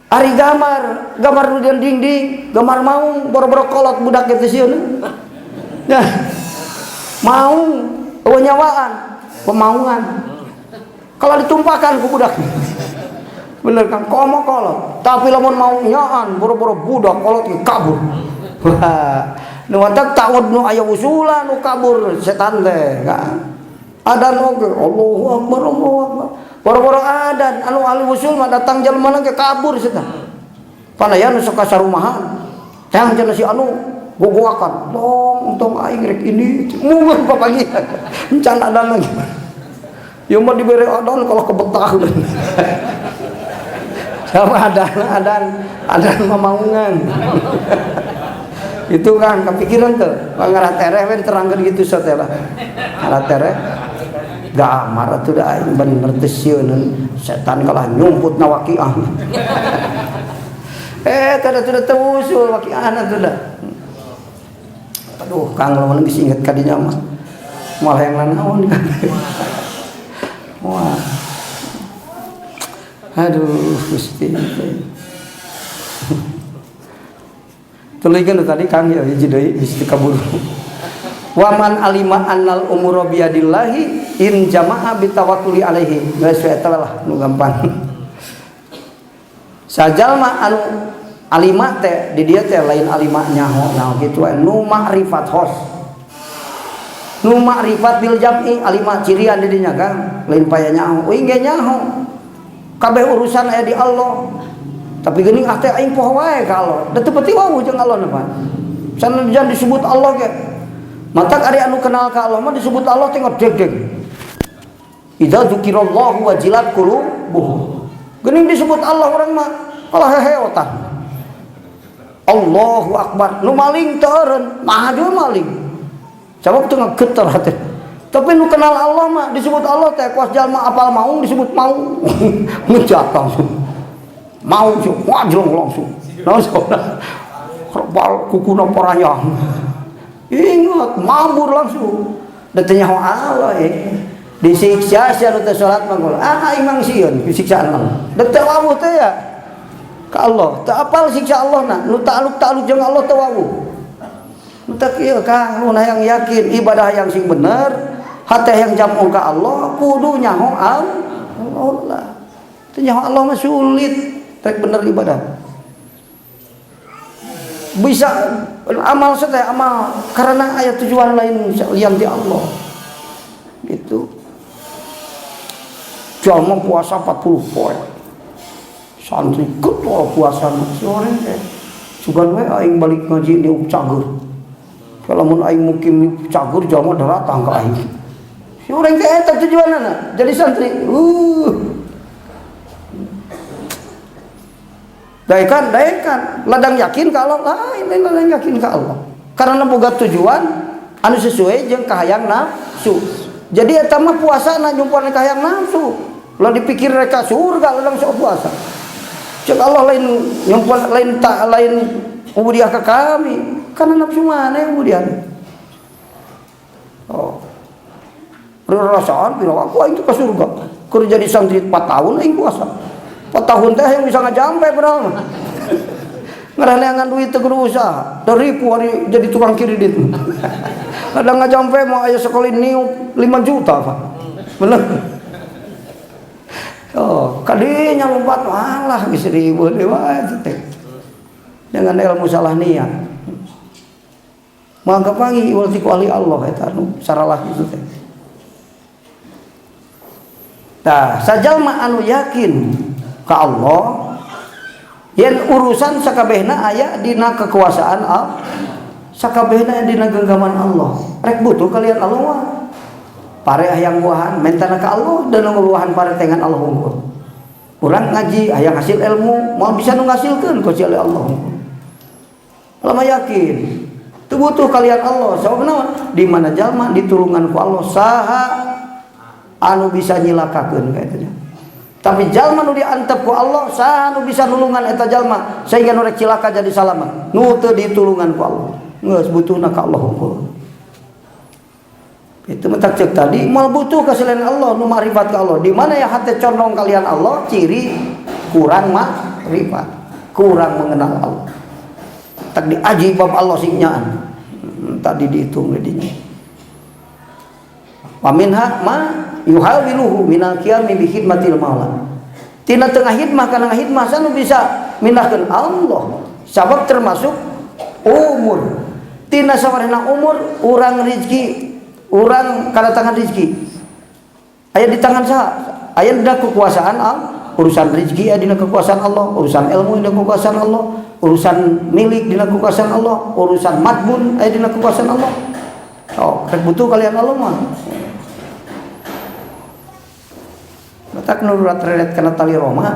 Ari gamar, gamar nu di dinding, gamar maung boro-boro kolot budak kitu sieun. Ya. Maung eueuh nyawaan, pemaungan. Kalau ditumpahkan ku budak. Bener kan, komo kolot. Tapi lamun mau nyaan boro-boro budak kolot ge kabur. Wah, nu matak taud nu aya usulan nu kabur setan teh kan. Adan oge Allahu Akbar Allahu Akbar. Boro-boro adan anu ahli usul mah datang jelema ge kabur setan. Panaya nu sok kasarumahan. Tang cenah si anu gogoakan. Tong tong aing rek ini mungun papagihan. Encan adan lagi. Ieu mah dibere adan kalau kebetah. Sama adan adan adan mamaungan. Itu kan kepikiran tuh. Pangarah tereh we diterangkeun gitu sote lah. Ngarah tereh gamar atuh da aing bener teh sieun setan kalah nyumput na waqiah. Teh teu teu waqiah atuh da. Aduh, Kang lamun geus inget ka dinya mah. Moal hayang nanaon. Wah. Aduh, Gusti. Tuluykeun tadi Kang ya hiji deui bisi kabur. Waman alima annal umura biyadillahi in jama'a bitawakkuli alaihi. Geus we eta lah nu gampang. Sajalma anu alima teh di dieu teh lain alima nyaho naon kitu we nu makrifat hos. Nu makrifat bil jam'i alima cirian di dinya Kang, lain paya nyaho. Uing ge nyaho. Kabeh urusan aya di Allah. Tapi geuning ah teh aing poho wae ka Allah. Da teu peti wawuh jeung Allah mah. Sanajan disebut Allah ge. Matak ari anu kenal ka Allah mah disebut Allah teh ngedeg-deg. Idza dzukirallahu wajilat qulubuhum. Geuning disebut Allah urang mah kalah heheotan. Allahu akbar. Nu maling teu eureun, mah juga maling. Sabab teu ngageter hate. Tapi nu kenal Allah mah disebut Allah teh kuas jalma apal maung disebut maung. Ngejat langsung. Mau sih, wajlong langsung. Langsung. Kebal kukuna parayang. Ingat, mabur langsung. Da teu nyaho Allah eh. Disiksa sia nu teu salat mah kulo. Ah aing mang sieun disiksaan Allah. Da teu wawuh teh ya. Ka Allah, teu apal siksa Allah na, nu ta'aluk-ta'aluk jeung Allah teu wawuh. Nu teh kieu Kang, nu hayang yakin ibadah yang sing bener, hate yang jam'u ka Allah kudu nyaho Allah. Teu nyaho Allah mah sulit. Rek bener ibadah. Bisa amal teh amal karena aya tujuan lain lian ti Allah. Gitu. Jalma puasa 40 poe. Santri ketua puasa sore teh. Sugan we aing balik ngaji di Cagur. Lamun aing mukim di Cagur jalma daratang ka aing. Si urang teh eta tujuanna jadi santri. Daekan, daekan, ladang yakin ka Allah, lain lain ladang yakin ka Allah. Karena boga tujuan anu sesuai jeung kahayang nafsu. Jadi eta mah puasana nyumpuan kahayang nafsu. Ulah dipikir rek ka surga ladang sok puasa. Cek Allah lain nyumpuan lain tak lain ubudiah ka kami, karena nafsu mana yang ubudiah. Oh. Rerasaan pira aku aing ka surga. Keur jadi santri 4 tahun aing puasa. 4 tahun teh yang bisa ngajampe padahal mah. Ngaraneangan duit teu kudu usaha. Teripu hari jadi tukang kredit. Kadang ngajampe mah aya sekali niup 5 juta, Pak. Bener. Oh, kadinya lompat malah geus ribu deui wae teh. Jangan ilmu salah niat. Moal kapanggih iwal ti ku ahli Allah eta anu saralah kitu teh. Tah, sajalma anu yakin ka Allah yen urusan sakabehna aya dina kekuasaan Allah, sakabehna aya dina genggaman Allah. Rek butuh kalian Allah mah. Pare hayang buahan mentana ka Allah dan buahan pare tengan Allah unggul. Urang ngaji hayang hasil ilmu moal bisa nu ngasilkeun ku Allah unggul. Lama yakin teu butuh kalian Allah sabab naon? Di mana jalma ditulungan ku Allah saha anu bisa nyilakakeun ka eta nya. Tapi jalma nu diantep ku Allah saha nu bisa nulungan eta jalma sehingga nu rek cilaka jadi salamat. Nu teu ditulungan ku Allah. Geus butuhna ka Allah unggul. Itu mentak cek tadi moal butuh ka selain Allah nu makrifat ka Allah. Di mana ya hati condong kalian Allah ciri kurang makrifat, kurang mengenal Allah. Tak diaji bab Allah sing nyaan. Tadi dihitung dinya. Wa minha ma yuhawiluhu minal qiyami bi khidmatil maula. Tina tengah khidmah kana khidmah sanu bisa mindahkeun Allah. Sabab termasuk umur. Tina sawarehna umur urang rezeki, urang kadatangan rezeki. Aya di tangan saha? Aya dina kekuasaan Allah. Urusan rezeki aya dina kekuasaan Allah, urusan ilmu dina kekuasaan Allah, urusan milik dina kekuasaan Allah, urusan madmun aya dina kekuasaan Allah. Oh, rek butuh kalian Allah mah. Batak nururat reret kana tali Roma.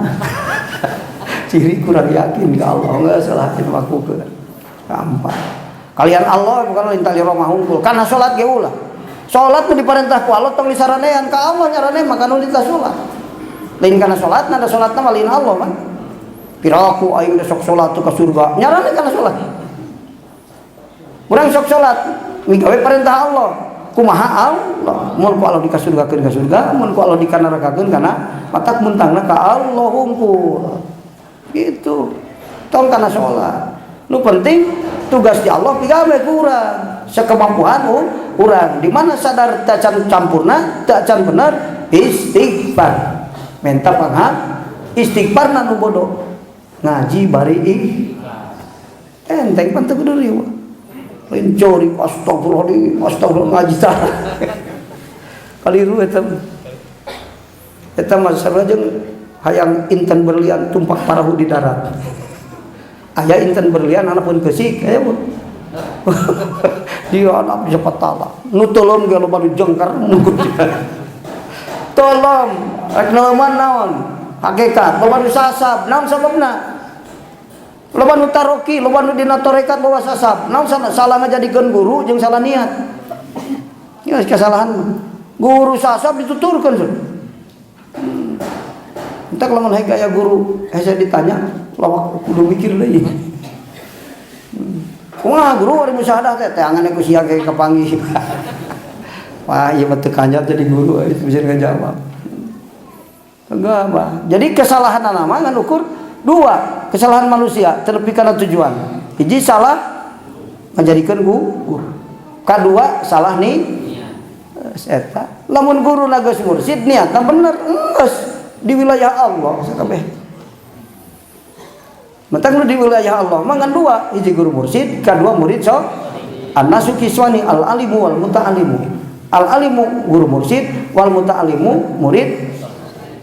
Ciri kurang yakin ke Allah, enggak salah aku ke. Gampang. Kalian Allah bukan lain tali Roma hungkul. Karena salat ge ulah. Salat nu diperintah ku Allah tong disaranean ka Allah nyarane maka nu ditah salat. Lain kana salat, nada salatna mah lain Allah kan. Piraku aing teh sok salat ka surga. Nyarane kana salat. Urang sok salat migawe perintah Allah. Kumaha Allah? Mun ku Allah dikasurgakeun ka surga, mun ku Allah dikanarakakeun kana matak muntangna ka Allah hungkul. Gitu. Tong kana salat. Nu penting tugas di Allah pigawe kurang sekemampuan urang. Di mana sadar tacan campurna, tacan bener istighfar. Minta pangha istighfar nu bodoh. Ngaji bari enteng pan teu kudu riweuh. Lain cori astagfirullahaladzim, astagfirullah ngaji tah. Kaliru eta. Eta mah sarua jeung hayang intan berlian tumpak parahu di darat. Aya intan berlian anapun kesik aya pun. Dia anak bisa petala. Nu tolong ge loba nu jengkar nunggu. Tolong rek neuman naon? Hakikat loba nu sasab, naon sababna? Loba nu taroki, loba nu dina tarekat bawa sasab. Naon salah ngajadikeun guru jeung salah niat. Ya kesalahan. Guru sasab dituturkeun. Entak lamun hayang aya guru hese ditanya, lawak kudu mikir deui. Kumaha guru ari musyahadah teh teangan ku sia ge kapanggih. Wah, ieu mah teu kanjat jadi guru itu bisa ngajawab. Enggak, Bah. Jadi kesalahan mah ngan ukur dua, kesalahan manusia terlebih karena tujuan. Hiji salah ngajadikeun guru. Kadua salah nih eta. Lamun guru geus mursid niatna bener geus di wilayah Allah sakabeh. Mentang nu di wilayah Allah mah ngan dua, hiji guru mursid, kadua murid so. Annasu kiswani al alimu wal muta'alimu. Al alimu guru mursid, wal muta'alimu murid.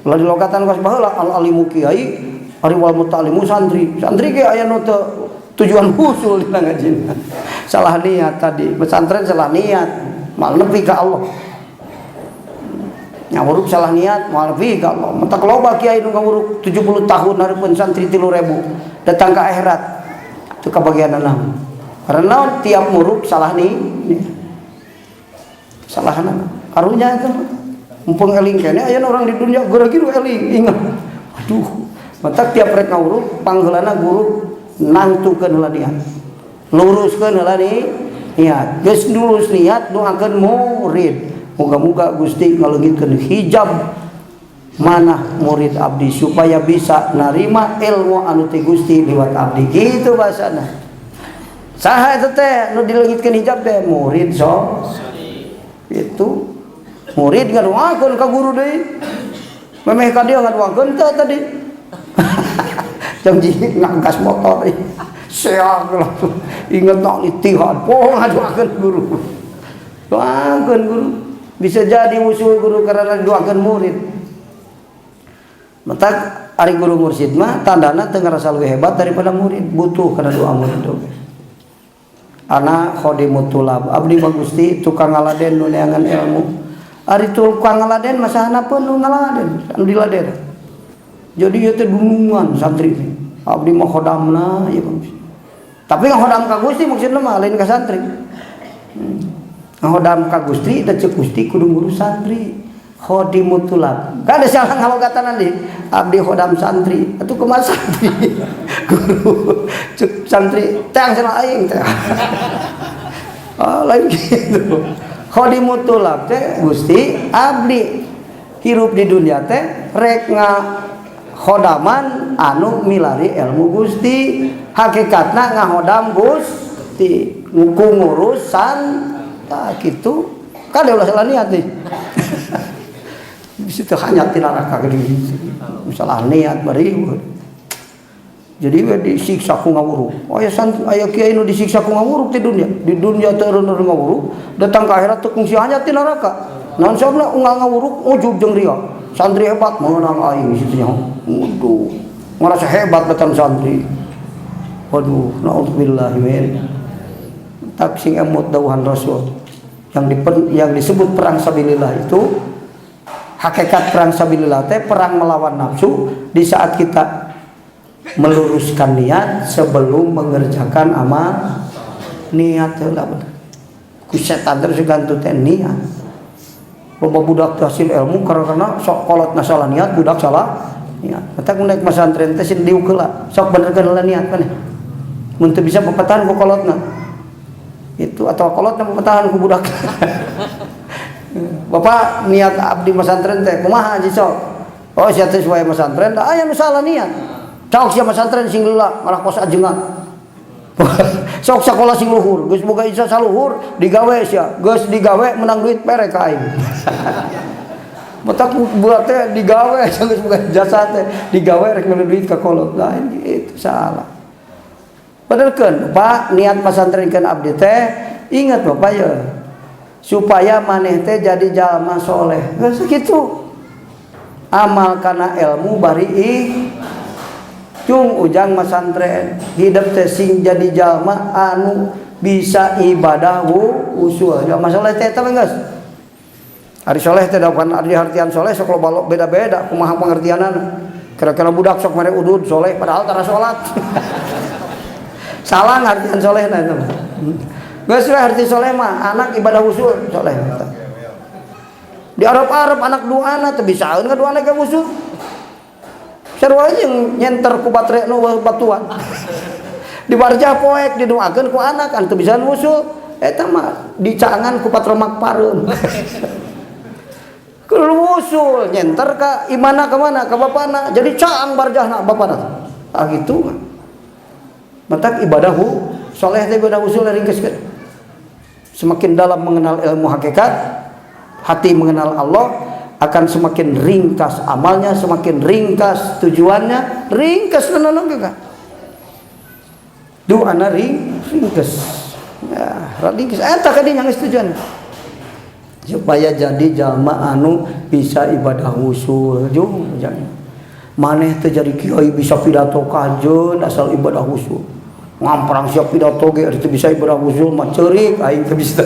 Ulah dilokatan kos baheula al alimu kiai, ari wal muta'alimu santri. Santri ge aya nu teu tujuan usul dina ngajina. Salah niat tadi, pesantren salah niat, mal nepi ka Allah. Ngawuruk salah niat, mal nepi ka Allah. Mentak loba kiai nu ngawuruk 70 tahun hareupeun santri 3.000 datang ka akhirat. Itu kabagian naon? Karena tiap muruk salah nih. Kesalahan karunya itu. Mumpung eling kene aya orang di dunia geura-geura eling ingat. Aduh, mentak tiap rek ngawuruk pangheulana guru nangtukeun heula niat. Luruskeun heula niat. Geus lurus niat doakeun murid. Moga-moga Gusti ngaleungitkeun hijab mana murid abdi supaya bisa narima ilmu anu ti Gusti liwat abdi. Gitu bahasana. Saha eta teh nu dileungitkeun hijab teh murid so. Itu murid ngadoakeun ka guru deui. Memeh ka dieu ngadoakeun teh tadi. Jam ji ngangkas motor. Seak langsung ingat nak itihad. Oh, ngadoakeun guru. Doakeun guru. Bisa jadi usul guru karena doakeun murid. Matak ari guru mursyid mah tandana teu ngarasa leuwih hebat daripada murid, butuh kana doa murid oge. Ana khadimut tulab, abdi mah Gusti tukang ngaladen nu neangan ilmu. Ari tukang ngaladen mah sahana pun nu ngaladen, anu diladen. Jadi ieu teh dunungan santri teh. Abdi mah khodamna ieu mah. Tapi ngahodam ka Gusti maksudna mah lain ka santri. Ngahodam ka Gusti da ceuk Gusti kudu ngurus santri. Khadimut tulab. Kada salah ngalogatan di abdi khodam santri. Atuh kumaha santri? Guru cek santri teh salah aing teh. Oh, lain gitu. Khadimut tulab teh Gusti abdi hirup di dunia teh rek khodaman anu milari ilmu Gusti, hakikatna ngahodam Gusti ku ngurus san kitu kade ulah salah niat nih. Bisa teu hanya tina neraka geuning salah niat bari. Jadi we disiksa ku ngawuruk. Aya santri, aya kiai nu disiksa ku ngawuruk di dunia. Di dunia teu eureun ngawuruk, datang ke akhirat teu kungsi hanya tina neraka. Naon sababna unggal ngawuruk ujub jeung ria. Santri hebat meunang aing situ nya. Waduh, ngerasa hebat datang santri. Waduh, naudzubillah min. Tak sing emut dawuhan Rasul. Yang disebut perang sabilillah itu hakikat perang sabilillah teh perang melawan nafsu di saat kita meluruskan niat sebelum mengerjakan amal. Niat heula bener. Ku setan terus gantu teh niat. Loba budak teh hasil ilmu karena sok kolot na salah niat, budak salah niat. Matak mun naik masantren teh sing diuk heula, sok benerkeun heula niat maneh. Mun teu bisa pepetahan ku kolotna. Itu atau kolotna pepetahan ku budak. Bapak niat abdi masantren teh kumaha haji sok? Oh sia teh supaya masantren, da aya nu salah niat. Cok sia masantren sing lila malah kos ajengan. Sok sakola sing luhur, geus boga ijazah saluhur digawe sia, geus digawe menang duit mere ka aing. Matak buat teh digawe geus boga ijazah teh digawe rek meuli duit ka kolot. Lain itu salah. Benerkeun Pak niat masantrenkeun abdi teh ingat Bapak ya supaya maneh teh jadi jalma soleh. Geus kitu. Amal kana ilmu bari ih cung ujang masantren hidup teh sing jadi jalma anu bisa ibadah usul. Jalma soleh teh eta geus. Ari soleh teh da bukan ari artian soleh sok loba beda-beda kumaha pengertianana. Kira-kira budak sok mere udud soleh padahal tara salat. Salah ngartian soleh na itu. Geus we arti soleh mah anak ibadah usul soleh. Di Arab-Arab anak duana teu bisaeun ka duana ge usul. Sarua jeung nyenter ku batere nu batuan. Di barjah poek didoakeun ku anak anu teu bisaeun usul. Eta mah dicaangan ku patromak pareum. Kudu usul nyenter ka imana ka mana ka bapana jadi caang barjahna bapana. Ah gitu mah. Matak ibadah soleh teh ibadah usul ringkeskeun. Semakin dalam mengenal ilmu hakikat, hati mengenal Allah akan semakin ringkas amalnya, semakin ringkas tujuannya, ringkas naon kan. Doana ringkas. Ya, ringkas eta ka dinya geus tujuan. Supaya jadi jalma anu bisa ibadah usul jung jangan. Maneh teh jadi kiai bisa pidato kajeun asal ibadah usul. Ngamprang siap pidato ge teu bisa ibadah usul mah ceurik aing teu bisa.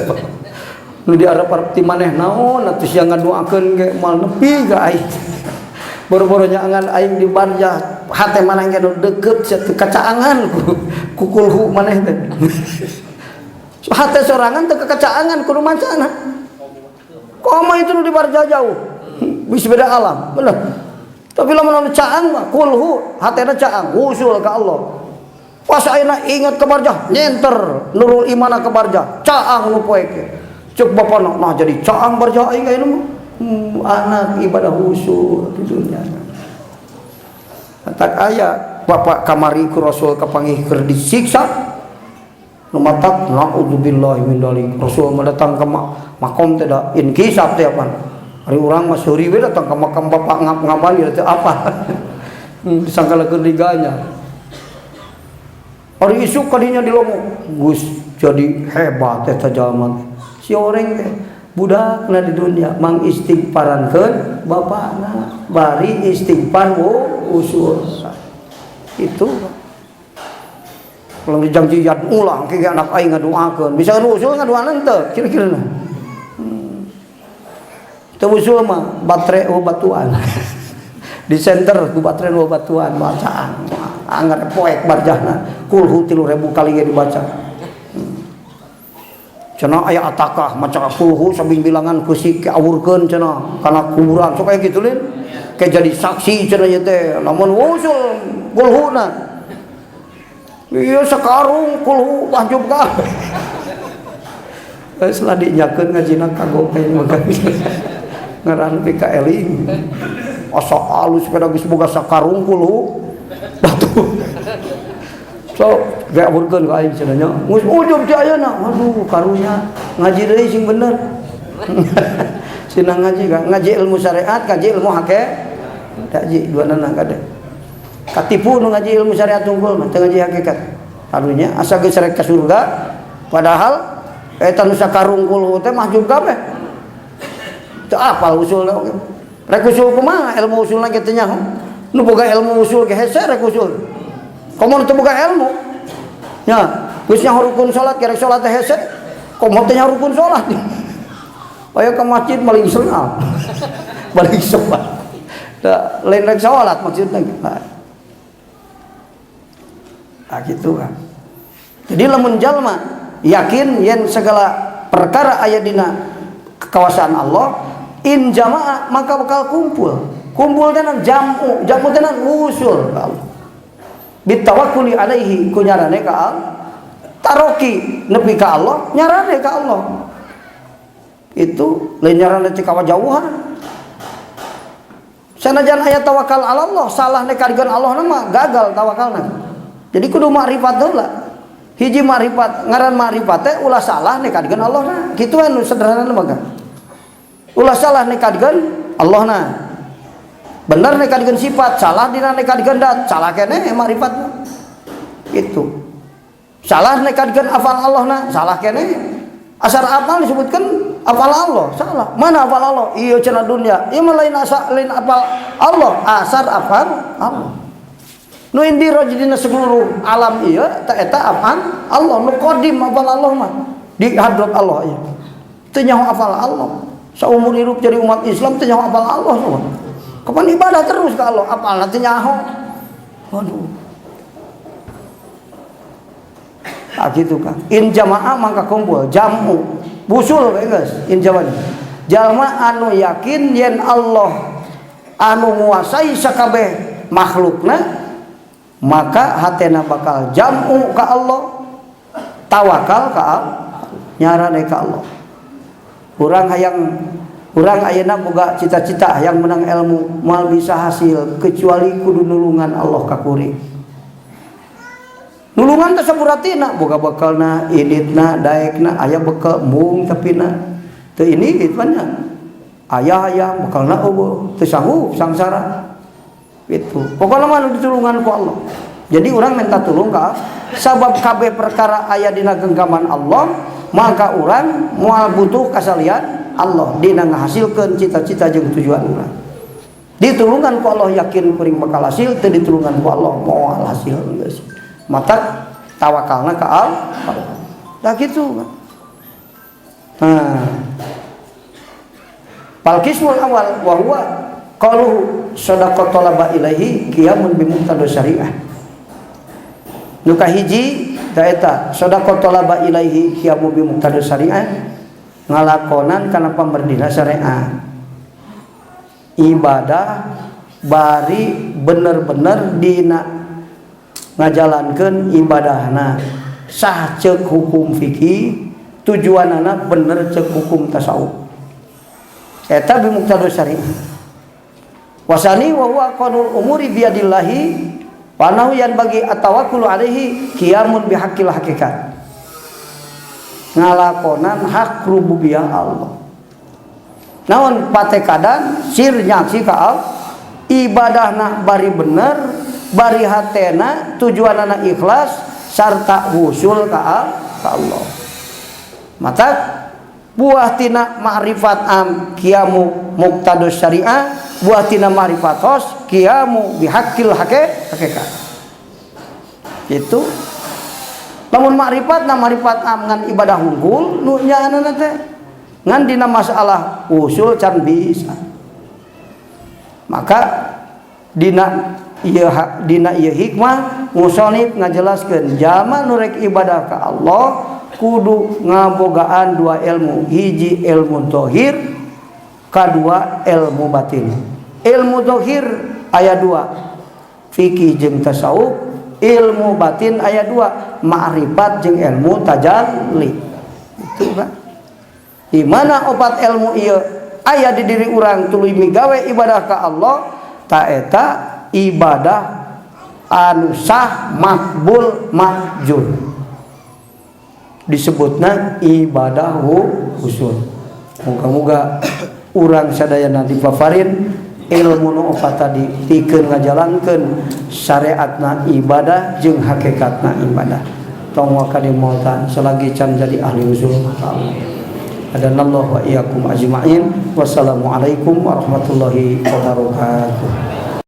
Nu diarep-arep ti maneh naon atuh sia ngadoakeun ge moal nepi ka aing. Boro-boro nyaangan aing di barjah hate maneh ge nu deukeut sia teu kacaangan ku kulhu maneh teh. Hate sorangan teu kakacaangan kudu mancana. Komo itu nu di barjah jauh. Bisa beda alam, bener. Tapi lamun anu caang mah kulhu hatena caang usul ka Allah. Pas ayeuna ingat ke barjah nyenter nurul imana ke barjah caang nu poek. Cek bapana nah jadi caang barjah aing ayeuna mah. Anak ibadah usul di dunia. Tak aya bapak kamari ku Rasul kapanggih keur disiksa. Nu matak naudzubillahi min dzalik. Rasul mah datang ke makom teh da inkisaf teh apa. Ari urang mah seuri we datang ke makam bapak ngap-ngapan ieu teh apa. Disangka leukeun liganya. Ari isuk kadinya di lomo geus jadi hebat eta jalma teh. Si oreng teh budakna di dunia mang istighfarankeun bapakna bari istighfar usul. Itu kalau dijanjian ulang ke anak aing ngadoakeun bisa usul ngadoanan teu kira-kira. Teu usul mah baterai batuan. Di center ku baterai batuan bacaan. Anggar poek barjahna kulhu 3000 kali ge dibaca. Cenah aya atakah maca kulhu sabing bilangan keusik awurkeun cenah kana kuburan sok aya kitu lin. Kayak jadi saksi cenah ieu teh lamun usul kulhuna. Iya sakarung kulhu wajib kabeh. Geus lah dinyakeun ngajina kagok kayak mah. Ngaran ka eling. Asa alus sepeda geus boga sakarung kulhu batu. So ge awurkeun ka aing cenah nya. Geus ujub ti ayeuna. Waduh karunya ngaji deui sing bener. Cenah ngaji ngaji ilmu syariat, ngaji ilmu hakikat. Ngaji dua nana kade. Katipu nu ngaji ilmu syariat unggul mah teu ngaji hakikat. Karunya asa geus rek ka surga padahal eta nu sakarung kulhu teh mahjub kabeh. Teu apal usulna oge. Rek usul kumaha ilmu usulna ge teu nyaho. Nu boga ilmu usul ge hese rek usul. Komo nu teu boga ilmu. Nya, geus nyaho rukun salat ge rek salat teh hese. Komo teu nyaho rukun salat. Aya ka masjid maling senal. Maling salat. Da lain rek salat maksudna. Nah, gitu kan. Jadi lamun jalma yakin yen segala perkara aya dina kekuasaan Allah, in jamaah maka bakal kumpul. Kumpul tenan jam'u, jam'u tenan usul ka Allah. Bitawakkuli alaihi ku nyarane ka Allah. Taroki nepi ka Allah, nyarane ka Allah. Itu lain nyarane ti kawajauhan. Sanajan aya tawakal ala Allah, salah nekadikeun Allah mah gagal tawakalna. Jadi kudu makrifat heula. Hiji makrifat, ngaran makrifat teh ulah salah nekadikeun Allah na. Kitu anu sederhana mah kan. Ulah salah nekadikeun Allah na. Bener nekadikeun sifat, salah dina nekadikeun dat, salah keneh makrifat. Itu. Salah nekadikeun afal Allah na, salah keneh. Asar apal disebutkan apal Allah, salah. Mana apal Allah? Iya cenah dunia. Ieu mah lain asa lain apal Allah, asar apal Allah. Nu indira dina seluruh alam ieu ta eta apal Allah, nu qadim apal Allah mah di hadrat Allah ieu. Teu nyaho apal Allah. Saumur hirup jadi umat Islam teu nyaho apal Allah semua. Kapan ibadah terus ke Allah, apalna teu nyaho. Waduh. Nah, gitu kan. In jamaah maka kumpul, jamu. Busul geus in jamaah. Jalma anu yakin yen Allah anu nguasai sakabeh makhlukna, maka hatena bakal jamu ka Allah, tawakal ka Allah, nyarane ka Allah. Urang hayang urang ayeuna boga cita-cita hayang menang ilmu, moal bisa hasil kecuali kudu nulungan Allah ka kuring. Nulungan teh saburatina boga bekalna, iditna, daekna, aya bekal mung tapina. Teu ini nya. Aya hayang bekalna eueuh, teu sanggup sangsara. Itu. Pokokna mah nu ditulungan ku Allah. Jadi urang minta tulung ka sabab kabeh perkara aya dina genggaman Allah, maka urang moal butuh kasalian Allah dina ngahasilkeun cita-cita jeung tujuan urang. Ditulungan ku Allah yakin kuring bakal hasil, teu ditulungan ku Allah moal hasil geus. Mata tawakalna ka Allah. Dah gitu. Nah. Fal qismul awal wa huwa qaluhu sadaqa talaba ilaihi qiyamun bi muqtada syariah. Nu kahiji da eta sadaqa talaba ilaihi qiyamun bi muqtada syariah, ngalakonan kana pamerdina syariat. Ibadah bari bener-bener dina ngajalankeun ibadahna sah ceuk hukum fikih, tujuanana bener ceuk hukum tasawuf. Eta bi muqtada syariah. Wasani wa huwa qanul umuri biyadillahi wa nahu yan bagi atawakkulu alaihi qiyamun bihaqqil hakikat. Ngalakonan hak rububiyah Allah. Naon patekadan sir nyaksi ka Allah, ibadahna bari bener, bari hatena tujuanana ikhlas, sarta wusul ka Allah. Mata buah tina ma'rifat am qiyamu muqtadus syariah, buah tina ma'rifat khos qiyamu bihaqqil hakikat. Itu lamun ma'rifat na ma'rifat am ngan ibadah hungkul nu nyaanana teh, ngan dina masalah usul can bisa. Maka dina ieu hikmah musonif ngajelaskeun jalma nu rek ibadah ka Allah kudu ngabogaan dua ilmu, hiji ilmu zahir, kadua ilmu batin. Ilmu zahir aya dua, fikih jeung tasawuf. Ilmu batin aya dua, ma'rifat jeung ilmu tajalli. Itu kan di mana opat ilmu ieu aya di diri urang tuluy migawe ibadah ka Allah, ta eta ibadah anu sah, makbul, mahjur, disebutna ibadah usul. Moga-moga urang sadayana dipaparin ilmu nu opat tadi pikeun ngajalankeun syariatna ibadah jeung hakikatna ibadah. Tong waka dimoltan selagi can jadi ahli usul. Hadanallahu wa iyyakum ajmain. Wassalamualaikum warahmatullahi wabarakatuh.